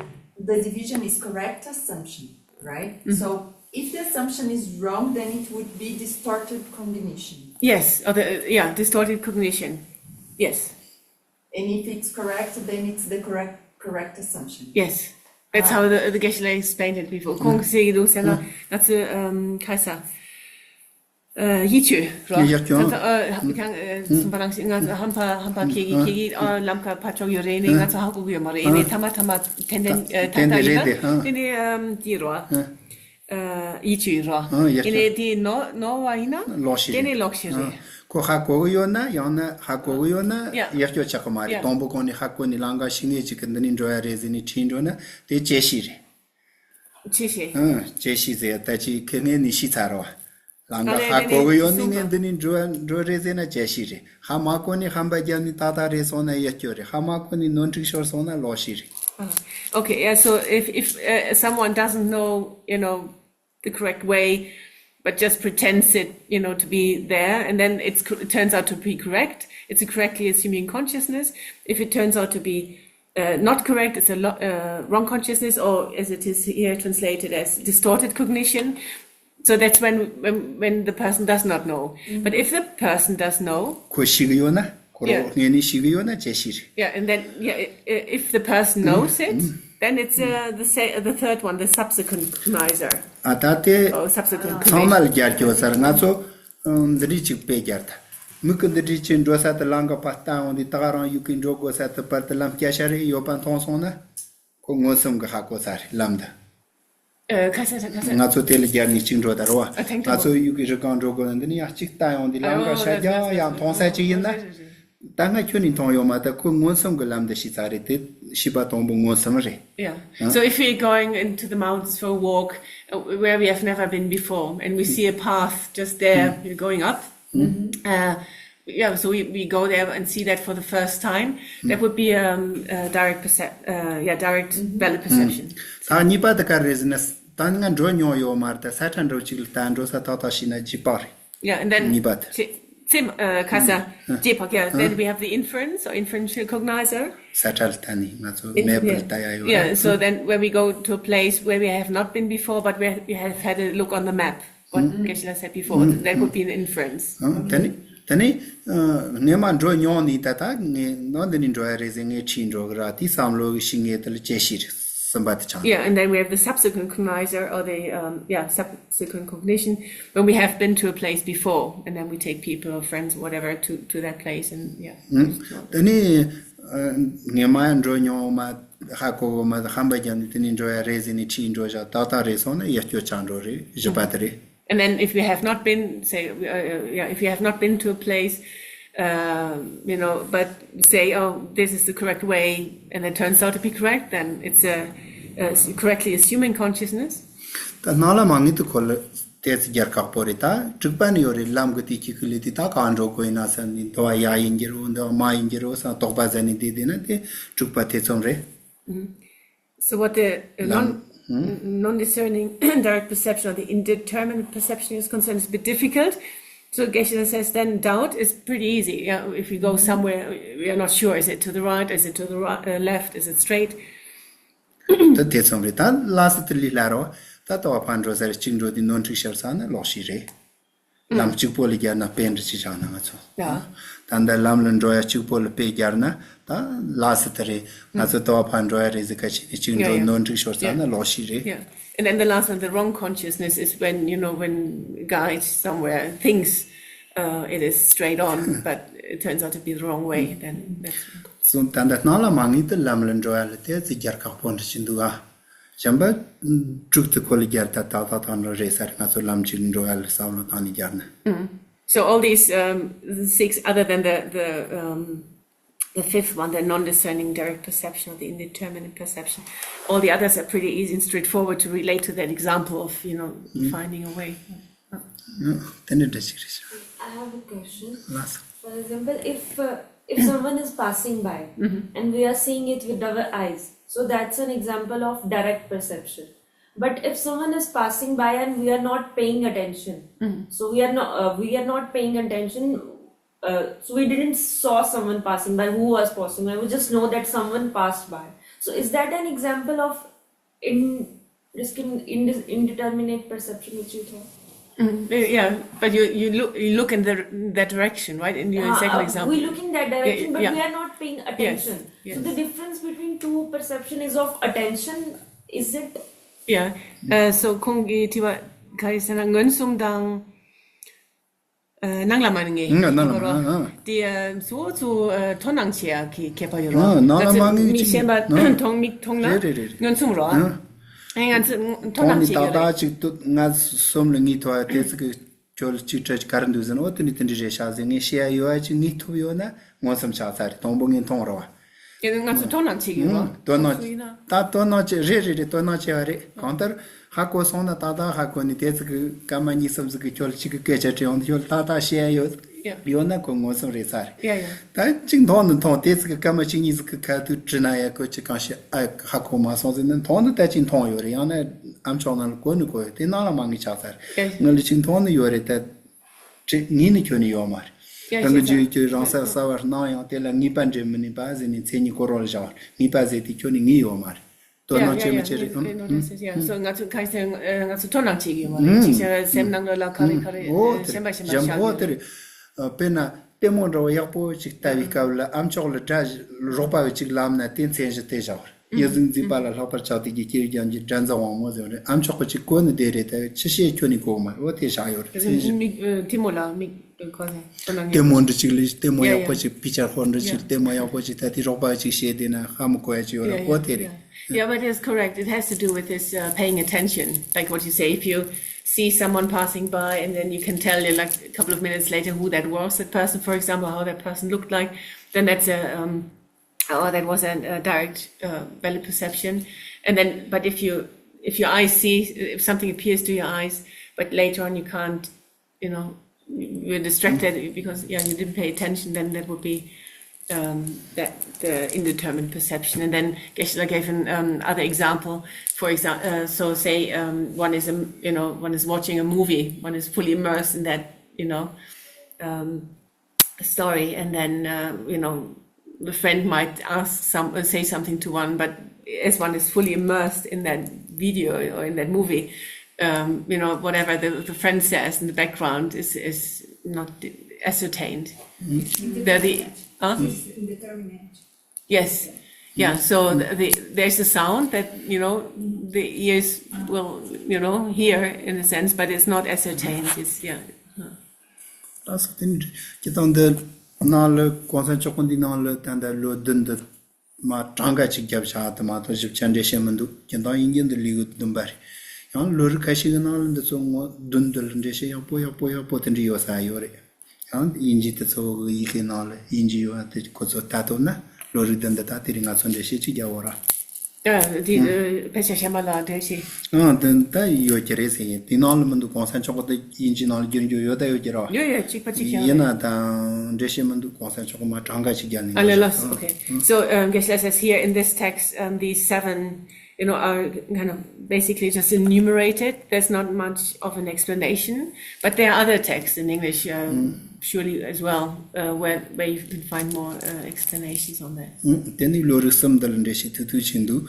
the division is correct assumption, right? So, if the assumption is wrong, then it would be distorted cognition. Yes, or the, yeah, distorted cognition. Yes. And if it's correct, then it's the correct correct assumption. Yes. That's how the, the Geshe-la explained it before. ཁོང་གིས་ཟེར་གྱི་འདུག་ཟེར་ན། ང་ཚོས་ཨམ་ག་རེ་ཟེར། ཨ། ཡིད་དཔྱོད་རོ། ཡིད་དཔྱོད། ད་ལྟ་ཨ་ཁྱེད་རང་ཨ་གསུངས་པ་རང་བཞིན་ང་ཚོ་ཧམ་པ་ཧམ་པ་ཁྱེད་ཀྱིས་ཁྱེད་ཀྱིས་ཨ་ལམ་ཁ་ཕར་ཕྱོགས་ཡོད་རེད། ནས་ང་ཚོ་ཧ་གོ་གི་ཡོད་མ་རེད། ནས་ཐ་མ་ཐ་མ་ཏན་ཏན་ཨ་ཏན་ཏན་ཡིན་ན་དེ་ནས་ཨམ་དེ་རོ། ཨ། ཡིད་དཔྱོད་རོ། ཨ། ཡིད་དཔྱོད། ཨེ་ནས་དེ་ནོར་ནོར་བ་ཡིན་ན། ལོག་ཤེས་དེ་རེད། ནས་ལོག་ཤེས་རེད། ཨ། ཁོ་ཧ་གོ་གི་ཡོད་ན། ཡང་ན་ཧ་གོ་གི་ཡོད་ན། ཡ། ཡིད་དཔྱོད་ཆགས་གི་མ་རེད། ཡ། དང་པོ་གོང་ནས་ཧ་གོ་ནས་ལམ་ཁ་ཤེས་ངེས་ཅིག་གི་འདི་ནས་འགྲོ་ཡ་རེད་ཟེར་ནས་ཁྲིད་འགྲོ་ན་དེ་བཅད་ཤེས་རེད། བཅད་ཤེས། ཨ། བཅད་ཤེས་ཟེར་ཡ་ད་ཅིག་ཁེ་ངེས་ནས་ཤེས་ཚར་རོ། ལམ་ཁ་ཧ་གོ་གི་ཡོད་ནི་ངས་འདི་ནས་འགྲོ་འགྲོ་རེད་ཟེར་ན་བཅད་ཤེས་རེད། ཧ་མ་གོ་ནི་ཧམ་པ་བརྒྱབ་ནི་ཏག་ཏག་རེད་སོང་ན་ཡིད་སྐྱོ་རེད། ཧ་མ་གོ་ནི་ནོར་འཁྲུལ་ཤོར་སོང་ན་ལོག་ཤེས་རེད། Uh, okay, yeah, so if, if uh, someone doesn't know, you know, the correct way, but just pretends it, you know, to be there, and then it's, it turns out to be correct, it's a correctly assuming consciousness. If it turns out to be uh, not correct, it's a lo- uh, wrong consciousness, or as it is here translated as distorted cognition. So that's when, when, when the person does not know. But if the person does know, ཁོ་ཤེས་གི་ཡོད་ན། ཁོ་རང་ངོས་ནས་ཤེས་གི་ཡོད་ན་བཅད་ཤེས་རེད། Yeah, and then, yeah, i- i- if the person knows it, then it's uh, the, se- the third one, the subsequent cognizer. ཨ་ད་དེ་Oh, subsequent ཚང་མ་cognition. ལ་རྒྱབ་སྐྱོར་ཟེར། ང་ཚོ་འདི་འདྲའི་ཅིག་དཔེ་རྒྱབ་ད། མིག་གི་འདི་འདྲའི་ཅིག་འགྲོ་ས་དེ་ལམ་ཁ་ཕར་ལྟ་ཡོང་དུས་ད་ག་རང་ཡུལ་གི་འགྲོ་དགོས་ས་དེ་བར་དུ་ལམ་སྐྱ་ཤ་རེ་ཡོད་པ་མཐོང་སོང་ན། ཁོ་མངོན་སུམ་གི་ཧ་གོ་ས་རེད་ལམ་འདི། ཨ། ཁ་ཤས་ཁ་ཤས། ང་ཚོ་དེ་ལ་རྒྱབ་ནས་གཅིག་འགྲོ་ད་རོ། ཨ། ཐེངས་ང་ཐེངས་ཚོ་ཡུལ་གི་རི་སྒང་འགྲོ་དགོས་ན་འདི་ནས་ཡང་གཅིག་ལྟ་ཡོང་དུས་ལམ་ཁ་ཤར་རྒྱག་ཡང་མཐོང་ས་གཅིག་ཡིན་ན། ད་སྔ་ཁྱོད་ནས་མཐོང་ཡོད་མ་ད་ཁོ་མངོན་སུམ་གི་ལམ་འདི་ཤེས་ཚར་རེད། དེ་ཤེས་པ་དང་པོ་མངོན་སུམ་རེད། Yeah. So if we're going into the mountains for a walk uh, where we have never been before, and we see a path just there, you're going up, uh, yeah, so we, we go there and see that for the first time. That would be um, uh, direct percep- uh, yeah, direct valid perception. ད་གཉིས་པ་དེ་ག་རེ་ཟེར་ན། ད་ང་འགྲོ་མྱོང་ཡོད་མ་རེད། ད་ས་ཁྲ་འགྲོ་གཅིག་ལ་ད་འགྲོ་ས་ཏག་ཏག་ཤེས་ན་རྗེས་དཔག་རེད། Yeah, and then གཉིས་པ་དེ། ཚེ- ཚེ- uh, ཁ་ས་རྗེས་དཔག yeah, then we have the inference or inferential cognizer. ས་ཁྲ་ལ་ལྟ་ནི་ང་ཚོ་མེ་ཕོ་ལ་ལྟ་ཡ་ཡོད་ར། Yeah, so then when we go to a place where we have not been before, but we we have had a look on the map, what Geshe-la said before, that would be an inference. ཨང་། དེ་ནི་དེ་ནི་ཨ་སྔོན་མ་འགྲོ་མྱོང་ནི་ད་ལྟ་ངས་ནང་འདི་ནས་འགྲོ་ཡ་རེད་ཟེར་ངས་ཁྲིད་འགྲོ་གི་ར། དེའི་བསམ་བློ་གི་ཤི་ངེས་དེ་ལ་བཅད་ཤེས་རེད། གསུམ་པ་དེ་ཆགས། Yeah, and then we have the subsequent cognizer or the um, yeah, subsequent cognition when we have been to a place before, and then we take people or friends or whatever to, to that place, and yeah. དེ་ནི་ ངས་མ་ཡང་འགྲོ་མྱོང་མ། ཧ་གོ་གོ་མ། ཧམ་པ་བརྒྱབ་ནས་དེ་ནས་འགྲོ་ཡ་རེད་ཟེར་ནས་ཁྲིད་འགྲོ་བཞག་ཏག་ཏག་རེད་སོང་ན་ཡ་སྐྱོ་ཆགས་འགྲོ་རེད། བཞི་པ་དེ་རེད། And then if you have not been, say, uh, uh, yeah, if you have not been to a place, uh, you know, but say, "Oh, this is the correct way," and it turns out to be correct, then it's a, a correctly assuming consciousness. ད་སྣང་ལ་མ་ངེས་དུ་ཁོ་ལ་ཏོག་ཙམ་རྒྱལ་ཁག་པོ་རེད། ད་དྲུག་པ་ནི་ཡོད་རེད། ལམ་གི་དེ་གཅིག་གི་ལས་དེ་ད་གང་འགྲོ་དགོས་ཡིན་ན་བསམ་ནས་འདི་བ་ཡ་ཡིན་གྱི་རེད། འདི་བ་མ་ཡིན་གྱི་རེད་བསམ་དོགས་པ་ཟ་ནས་བསྡད་བསྡད་ན་དེ་དྲུག་པ་ཐེ་ཚོམ་རེད། So what the uh, non, non-discerning direct perception or the indeterminate perception is concerned is a bit difficult. So Geshe-la says then doubt is pretty easy. Yeah, if you go somewhere, you're not sure, is it to the right, is it to the right, uh, left, is it straight? ད་དེ་ཙམ་རེད། ད་ལ་སི་ཏི་ལི་ལ་རོ། ད་ལྟ་བ་ཕར་འགྲོ་ས་རེད། གཅིག་འགྲོ་དུས་ནོར་འཁྲུལ་ཤོར་ས་ན་ལོག་ཤི་རེད། ལམ་གཅིག་པོ་ལ་རྒྱལ་ན་པན་རི་ཆི་ཆགས་ན་ང་ཚོ། Yeah. ད་འདི་ལམ་ལ་འགྲོ་ཡ་གཅིག་པོ་ལ་དཔེ་རྒྱལ་ན་ད་ལ་སི་ཏི་རེད། ང་ཚོ་ལྟ་བ་ཕར་འགྲོ་ཡ་རེད་ཟེར་ཁ་ཕྱེ་ནས་གཅིག་འགྲོ་ནོར་འཁྲུལ་ཤོར་ས་ན་ལོག་ཤི་རེད། Yeah. And then the last one, the wrong consciousness, is when, you know, when guide somewhere thinks uh, it is straight on, but it turns out to be the wrong way, then that's. སོང་ད་ལྟ་སྣང་ལ་མ་ངེས་དུ་ལམ་ལ་འགྲོ་ཡ་ལ་དེ་ཚེ་རྒྱལ་ཁག་པོ་འདྲ་ཞིག་འདུག་ཨ། གཞན་པ་དྲུག་ཏུ་ཁོ་ལ་རྒྱལ་ད་ཏག་ཏག་ཏག་འགྲོ་རེད་ས་རེད། ང་ཚོ་ལམ་གཅིག་འགྲོ་ཡ་ལ་བསམ་བློ་བཏང་ནས་རྒྱལ་ན། So all these um, six, other than the the um, the fifth one, the non-discerning direct perception or the indeterminate perception, all the others are pretty easy and straightforward to relate to that example of, you know, finding a way. དེ་འདྲ་འདྲ་ཞིག་རེད་ཤག I have a question. ལགས་སོ། For example, if uh, if someone is passing by and we are seeing it with our eyes, so that's an example of direct perception. But if someone is passing by and we are not paying attention, so we are not uh, we are not paying attention. Uh, so we didn't saw someone passing by who was passing by. We just know that someone passed by. So is that an example of in just in, in indeterminate perception which you thought? Mm, yeah, but you you look you look in the that direction, right? In your uh, second uh, example, we look in that direction, yeah, but yeah. We are not paying attention. Yes, yes. So the difference between two perception is of attention, is it? Yeah. Uh, so ཁོང་གི་དྲི་བ་ག་རེ་ཟེར་ན་མངོན་སུམ་དང་། ཨ། སྣང་ལ་མ་ངེས། ཨ། སྣང་ལ་མ་ངེས། ཨ། དེ་གཙོ་བོ་གཙོ་བོ་ཨ། དོ་སྣང་བྱེད་ཡག་གི་ཁྱད་པར་ཡོད་རོ། ཨ། སྣང་ལ་མ་ངེས་ཅིག་མི་གཞན་པ་ཨ། མཐོང་མིག་མཐོང་ན། རེད་རེད་རེད། མངོན་སུམ་རོ། ཨ། ཨ། ང་ཚོ་དོ་སྣང་བྱེད་ཀྱི་ཡོད་རེད། མཐོང་ནི་ཏག་ཏག་ཅིག་ཏུ་ང་གསུམ་ལ་ངའི་ཐོག་དེ་ཚོ་གི་ཁྱོད་ལ་ཅིག་སྤྲད་ཅིག་ག་རེ་འདུག་ཟེར་ན། འོ་དེ་འདྲ་དེ་འདྲ་རེད་ཤག་ཟེར་ངས་བཤད་ཡ་ཡོད་ཨ། ཅིག་ངས་ཐུབ་ཡོད་ན་མངོན་སུམ་ཆགས་ཚར་རེད། དང་པོ་ངས་མཐོང་རོ། ཡིན་ན་ང་ཚོ་དོ་སྣང་བྱེད་ཀྱི་ཡོད་རོ། དོ་སྣང་སོ་སོ་ཡིན་ན། ད་དོ་སྣང་བྱེད་རེད་རེད་རེད། དོ་སྣང་བྱེད་པ་རེད། གང་ལྟར་ཧ་གོ་སོང་ན་ཏག་ཏག་ཧ་གོ་ནས་དེ་ཚོ་གི་སྐར་མ་གཉིས་གསུམ་ཟིག་གི་ཁྱོད་ལ་གཅིག་གི་སྐད་ཆ་དྲིས་ཡོང་དུས་ཁྱོད་ལ་ཏག་ཏག་བཤད་ཡ་ཡོད། ཡ། ཡོད་ན་ཁོ་མངོན་སུམ་རེད་ཚར་རེད། ཡ་ཡ། ད་གཅིག་མཐོང་ནི་མཐོང་། དེ་ཚོ་གི་སྐར་མ་གཅིག་གཉིས་ཟིག་གི་ཁ་ཐུག་དྲིས་ན་ཡ་ཁོ་ཅིག་གང་ཤེས་ཨ། ཧ་གོ་མ་སོང་ཟེར་ན། མཐོང་ནི་ད་གཅིག་མཐོང་ཡོད་རེད། ཡང་ན་ཨ་མཆོག་ནང་ལ་གོ་ནི་གོ་ཡོད། དེ་སྣང་ལ་མ་ངེས་ཆགས་ཚར་རེད། ཡ། ང་ལ་གཅིག་མཐོང་ནི་ཡོད་རེད་ད། ཅིག་ངེས་ནི་ཁྱོན་ནས་ཡོད་མ་རེད། ཡ། རང་གི་རྒྱུད་ཀྱི་རང་གསལ་གསལ་བར་སྣང་ཡང་དེ་ལ་ངེས་པ་འདྲེན་མི་ནུས་པ་ཟེར་ནས་མཚན་ཉིད་ཀོ་རོ་ལ་བཞག་པ་རེད། ངེས་པ་ཟེར་དེ་ཁྱོན་ནས་ངེས་ཡོད་མ་རེད། དོ་སྣང་བྱེད་མི་བྱེད་རེད། ཨང་། ཡ། སོ་ང་ཚོ་ག་རེ་ཟེར། ང་ཚོ་དོ་སྣང་བྱེད་ཀྱི་ཡོད་མ་རེད། ཅིག་བྱས་ན་སེམས་ནང་ལོགས་ལ་ག་རེ་ག་རེ་ཨོ་དེ་གཞན་པ་གཞན་པ་གཞན་ཤར་པོ་གྱི་དེ་རེད། དཔེར་ན་ལྟད་མོ་འདྲ་བོ་ཡག་པོ་ཅིག་ལྟ་བའི་སྐབས་ལ་ཨ་མཆོག་ལ་སྒྲ་རོགས་པ་བས་ཅིག་ལབ་ན་དེ་མཚན་གཞི་དེ་བཞག་པ་རེད། ཡིད་བཞིན་མཛེས་པ་ལ་ལྷག་པར་ཕྱག་འཚལ་གྱི་སྐྱེས་བུ་རྒྱན་གྱི་སྒྲ་འཛིན་དབང་མོ་ཟེར་བ་རེད། ཨ་མཆོག་གིས་ཅིག་གོ་ནི་དེ་རེད། དེ་ཕྱི་བཤད་ཁྱོན་ནས་གོ་མ་རེད། འོ་དེ་བཞག་ཡོད་རེད། མིག་ཨ། ལྟད་མོ་ལ་མིག་གོ་ནས་དོ་སྣང་ཡོད། ལྟད་མོ་འདྲ་ཅིག་ལས་ལྟད་མོ་ཡག་པོ་ཅིག་པི་ཅར་ཧོལ་འདྲ་ཅིག་ལྟད་མོ་ཡག་པོ་ཅིག་ད་དེ་རོགས་པ་ཅིག་བཤད་བསྡད་ན་ཧ་མི་གོ་ཡ་ཅིག་ཡོད་རེད། འོ་དེ་རེད། Yeah, but it's correct. It has to do with this uh, paying attention, like what you say. If you see someone passing by and then you can tell, like, a couple of minutes later who that was, that person, for example, how that person looked like, then that's a um, or that was a, a direct uh, valid perception. And then, but if you if your eyes see, if something appears to your eyes, but later on you can't, you know, you're distracted because, yeah, you didn't pay attention, then that would be um, that the indeterminate perception. And then Geshe-la gave an um, other example. For example, uh, so say um, one is, um, you know, one is watching a movie, one is fully immersed in that, you know, um, story, and then uh, you know, the friend might ask some uh, say something to one, but as one is fully immersed in that video or in that movie, um, you know, whatever the, the friend says in the background is is not ascertained. They're the huh? Yes. Yeah, so the, the, there's a sound that, you know, the ears will, you know, hear in a sense, but it's not ascertained. It's, yeah. ལགས་སོ། དེ་ནི་སྤྱིར་བཏང་འདི་ ནང་ལ་གོང་ས་མཆོག་གི་འདི་ནང་ལ་ད་ལྟ་ལོ་བདུན་འདི་མ་གྲངས་ཀ་ཅིག་བརྒྱབ་བཞག་དེ་མ་གཏོགས་ཞིབ་ཆ་འགྲེལ་བཤད་མི་འདུག་སྤྱིར་བཏང་དབྱིན་ཇི་འདི་ལས་འགུལ་བདུན་པ་རེད། ཡང་ལོ་རིགས་ཁ་ཤས་ཀྱི་ནང་ལ་འདི་ཚོ་ངོ་བདུན་འདི་ལ་འགྲེལ་བཤད་ཡག་པོ་ཡག་པོ་ཡག་པོ་དེ་འདྲ་ཡོད་ས་ཡོད་རེད། ཡང་དབྱིན་ཇི་དེ་ཚོ་གི་ཡི་གེ་ནང་ལ་དབྱིན་ཇི་ཡོད་པ་དེ་ཁོ་ཚོ་ལྟ་ཐུབ་ན་ལོ་རིགས་འདི་འདི་ད་དེ་རིང་ང་ཚོ་འགྲེལ་བཤད་ཅིག་རྒྱག་འོ་ར། ཨ། དེ་ཨ། དཔེ་ཆ་གཞན་པ་ལ་འགྲེལ་བཤད། ཨང་། དེ་ད་ཡོད་ཀྱི་རེད་ཟེར་ཡིན། དེ་ནང་ལ་མི་འདུག་གོང་ས་མཆོག་གི་དེ་དབྱིན་ཇི་ནང་ལ་བསྒྱུར་རྒྱུ་ཡོད་ད་ཡོད་ཀྱི་ར། ཡོད་ཡོད། གཅིག་པ་གཅིག་རྐྱང་ཡིན་རེད། ན་དང་འགྲེལ་བཤད་མི་འདུག་གོང་ས་མཆོག་གི་མ་གྲངས་ཀ་ཅིག་བརྒྱབ་ནས། Ah, ལགས་སོ། Okay. So, um, Geshe says here in this text, um, these seven, you know, are kind of basically just enumerated. There's not much of an explanation, but there are other texts in English, um, surely as well, uh, where, where you can find more, uh, explanations on that. ཨང་། དེ་ནི་ལོ་རིགས་གསུམ་འདི་ལ་འགྲེལ་བཤད་ཐུང་ཐུང་ཅིག་འདུག་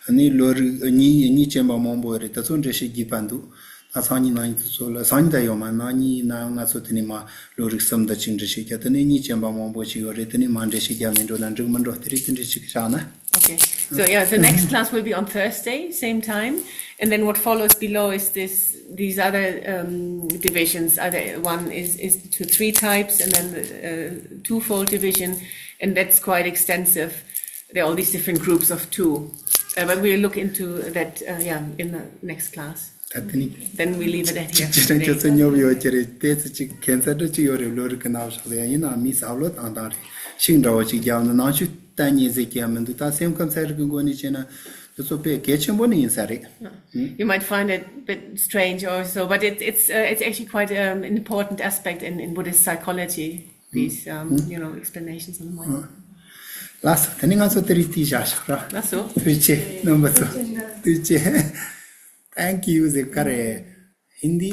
ཨ་ནི་ལོ་རིགས་གཉིས་གཉིས་ཅན་པ་མང་པོ་རེད། དེ་ཚོ་འགྲེལ་བཤད་རྒྱས་པ་འདུག་ད་སང་ཉིན་གནངས་ཉིན་དེ་ཚོ་ལ། སང་ཉིན་ད་ཡོད་མ། གནངས་ཉིན་ན་ང་ཚོ་དེ་ནས་མ་ལོ་རིགས་གསུམ་དང་གཅིག་འགྲེལ་བཤད་རྒྱག་དེ་ནས་གཉིས་ཅན་པ་མང་པོ་ཞིག་ཡོད་རེད། དེ་ནས་མ་འགྲེལ་བཤད་རྒྱག་མི་འགྲོ་ན་འགྲིག་མི་འགྲོ། དེ་རིགས་དེ་འདྲ་ཞིག་བཞག་ན། Okay. So yeah, the next class will be on Thursday, same time. And then what follows below is this, these other, um, divisions. Other one is, is to three types, and then the, uh, twofold division, and that's quite extensive. There are all these different groups of two. Uh, but we'll look into that, uh, yeah, in the next class. ད་དེ་ནི། Then we leave it at here. ཅི་ཅི་ཅི་ཚོ་ཉོབ་ཡོད་ཀྱི་རེད། དེ་ཚོ་ཅིག་ཁྱད་མཚར་འདྲ་ཅིག་ཡོད་རེད། ལོ་རིགས་ཀྱི་རྣམ་གཞག་ལ་ཡང་། ཡིན་ནའང་མི་ཟབ་ལོ་བཏང་སྟངས་རེད། ཤིག་འདྲ་བོ་ཅིག་རྒྱབ་ན་ནང་ཆོས་ལྟ་ཉན་ཟེར་གྱི་ཡང་མི་འདུག་ད་སེམས་ཁམས་ཚན་རིག་གི་སྒོ་ནས་བྱས་ན་དེ་ཚོ་དཔེ་གལ་ཆེན་པོ་ནི་ཡིན་ས་རེད། You might find it a bit strange or so, but it, it's, uh, it's actually quite, um, an important aspect in, in Buddhist psychology, these, um, you know, explanations on the mind. ལགས་སོ། དེ་ནི་ང་ཚོ་དེ་རིང་འདིར་བཞག་ཆོག་ར། ལགས་སོ། ཐུགས་རྗེ་ཆེ་རྣམ་པ་ཚོ། ཐུགས་རྗེ་ཆེ། Thank you ཟེར་ག་རེ། ཧིན་དི།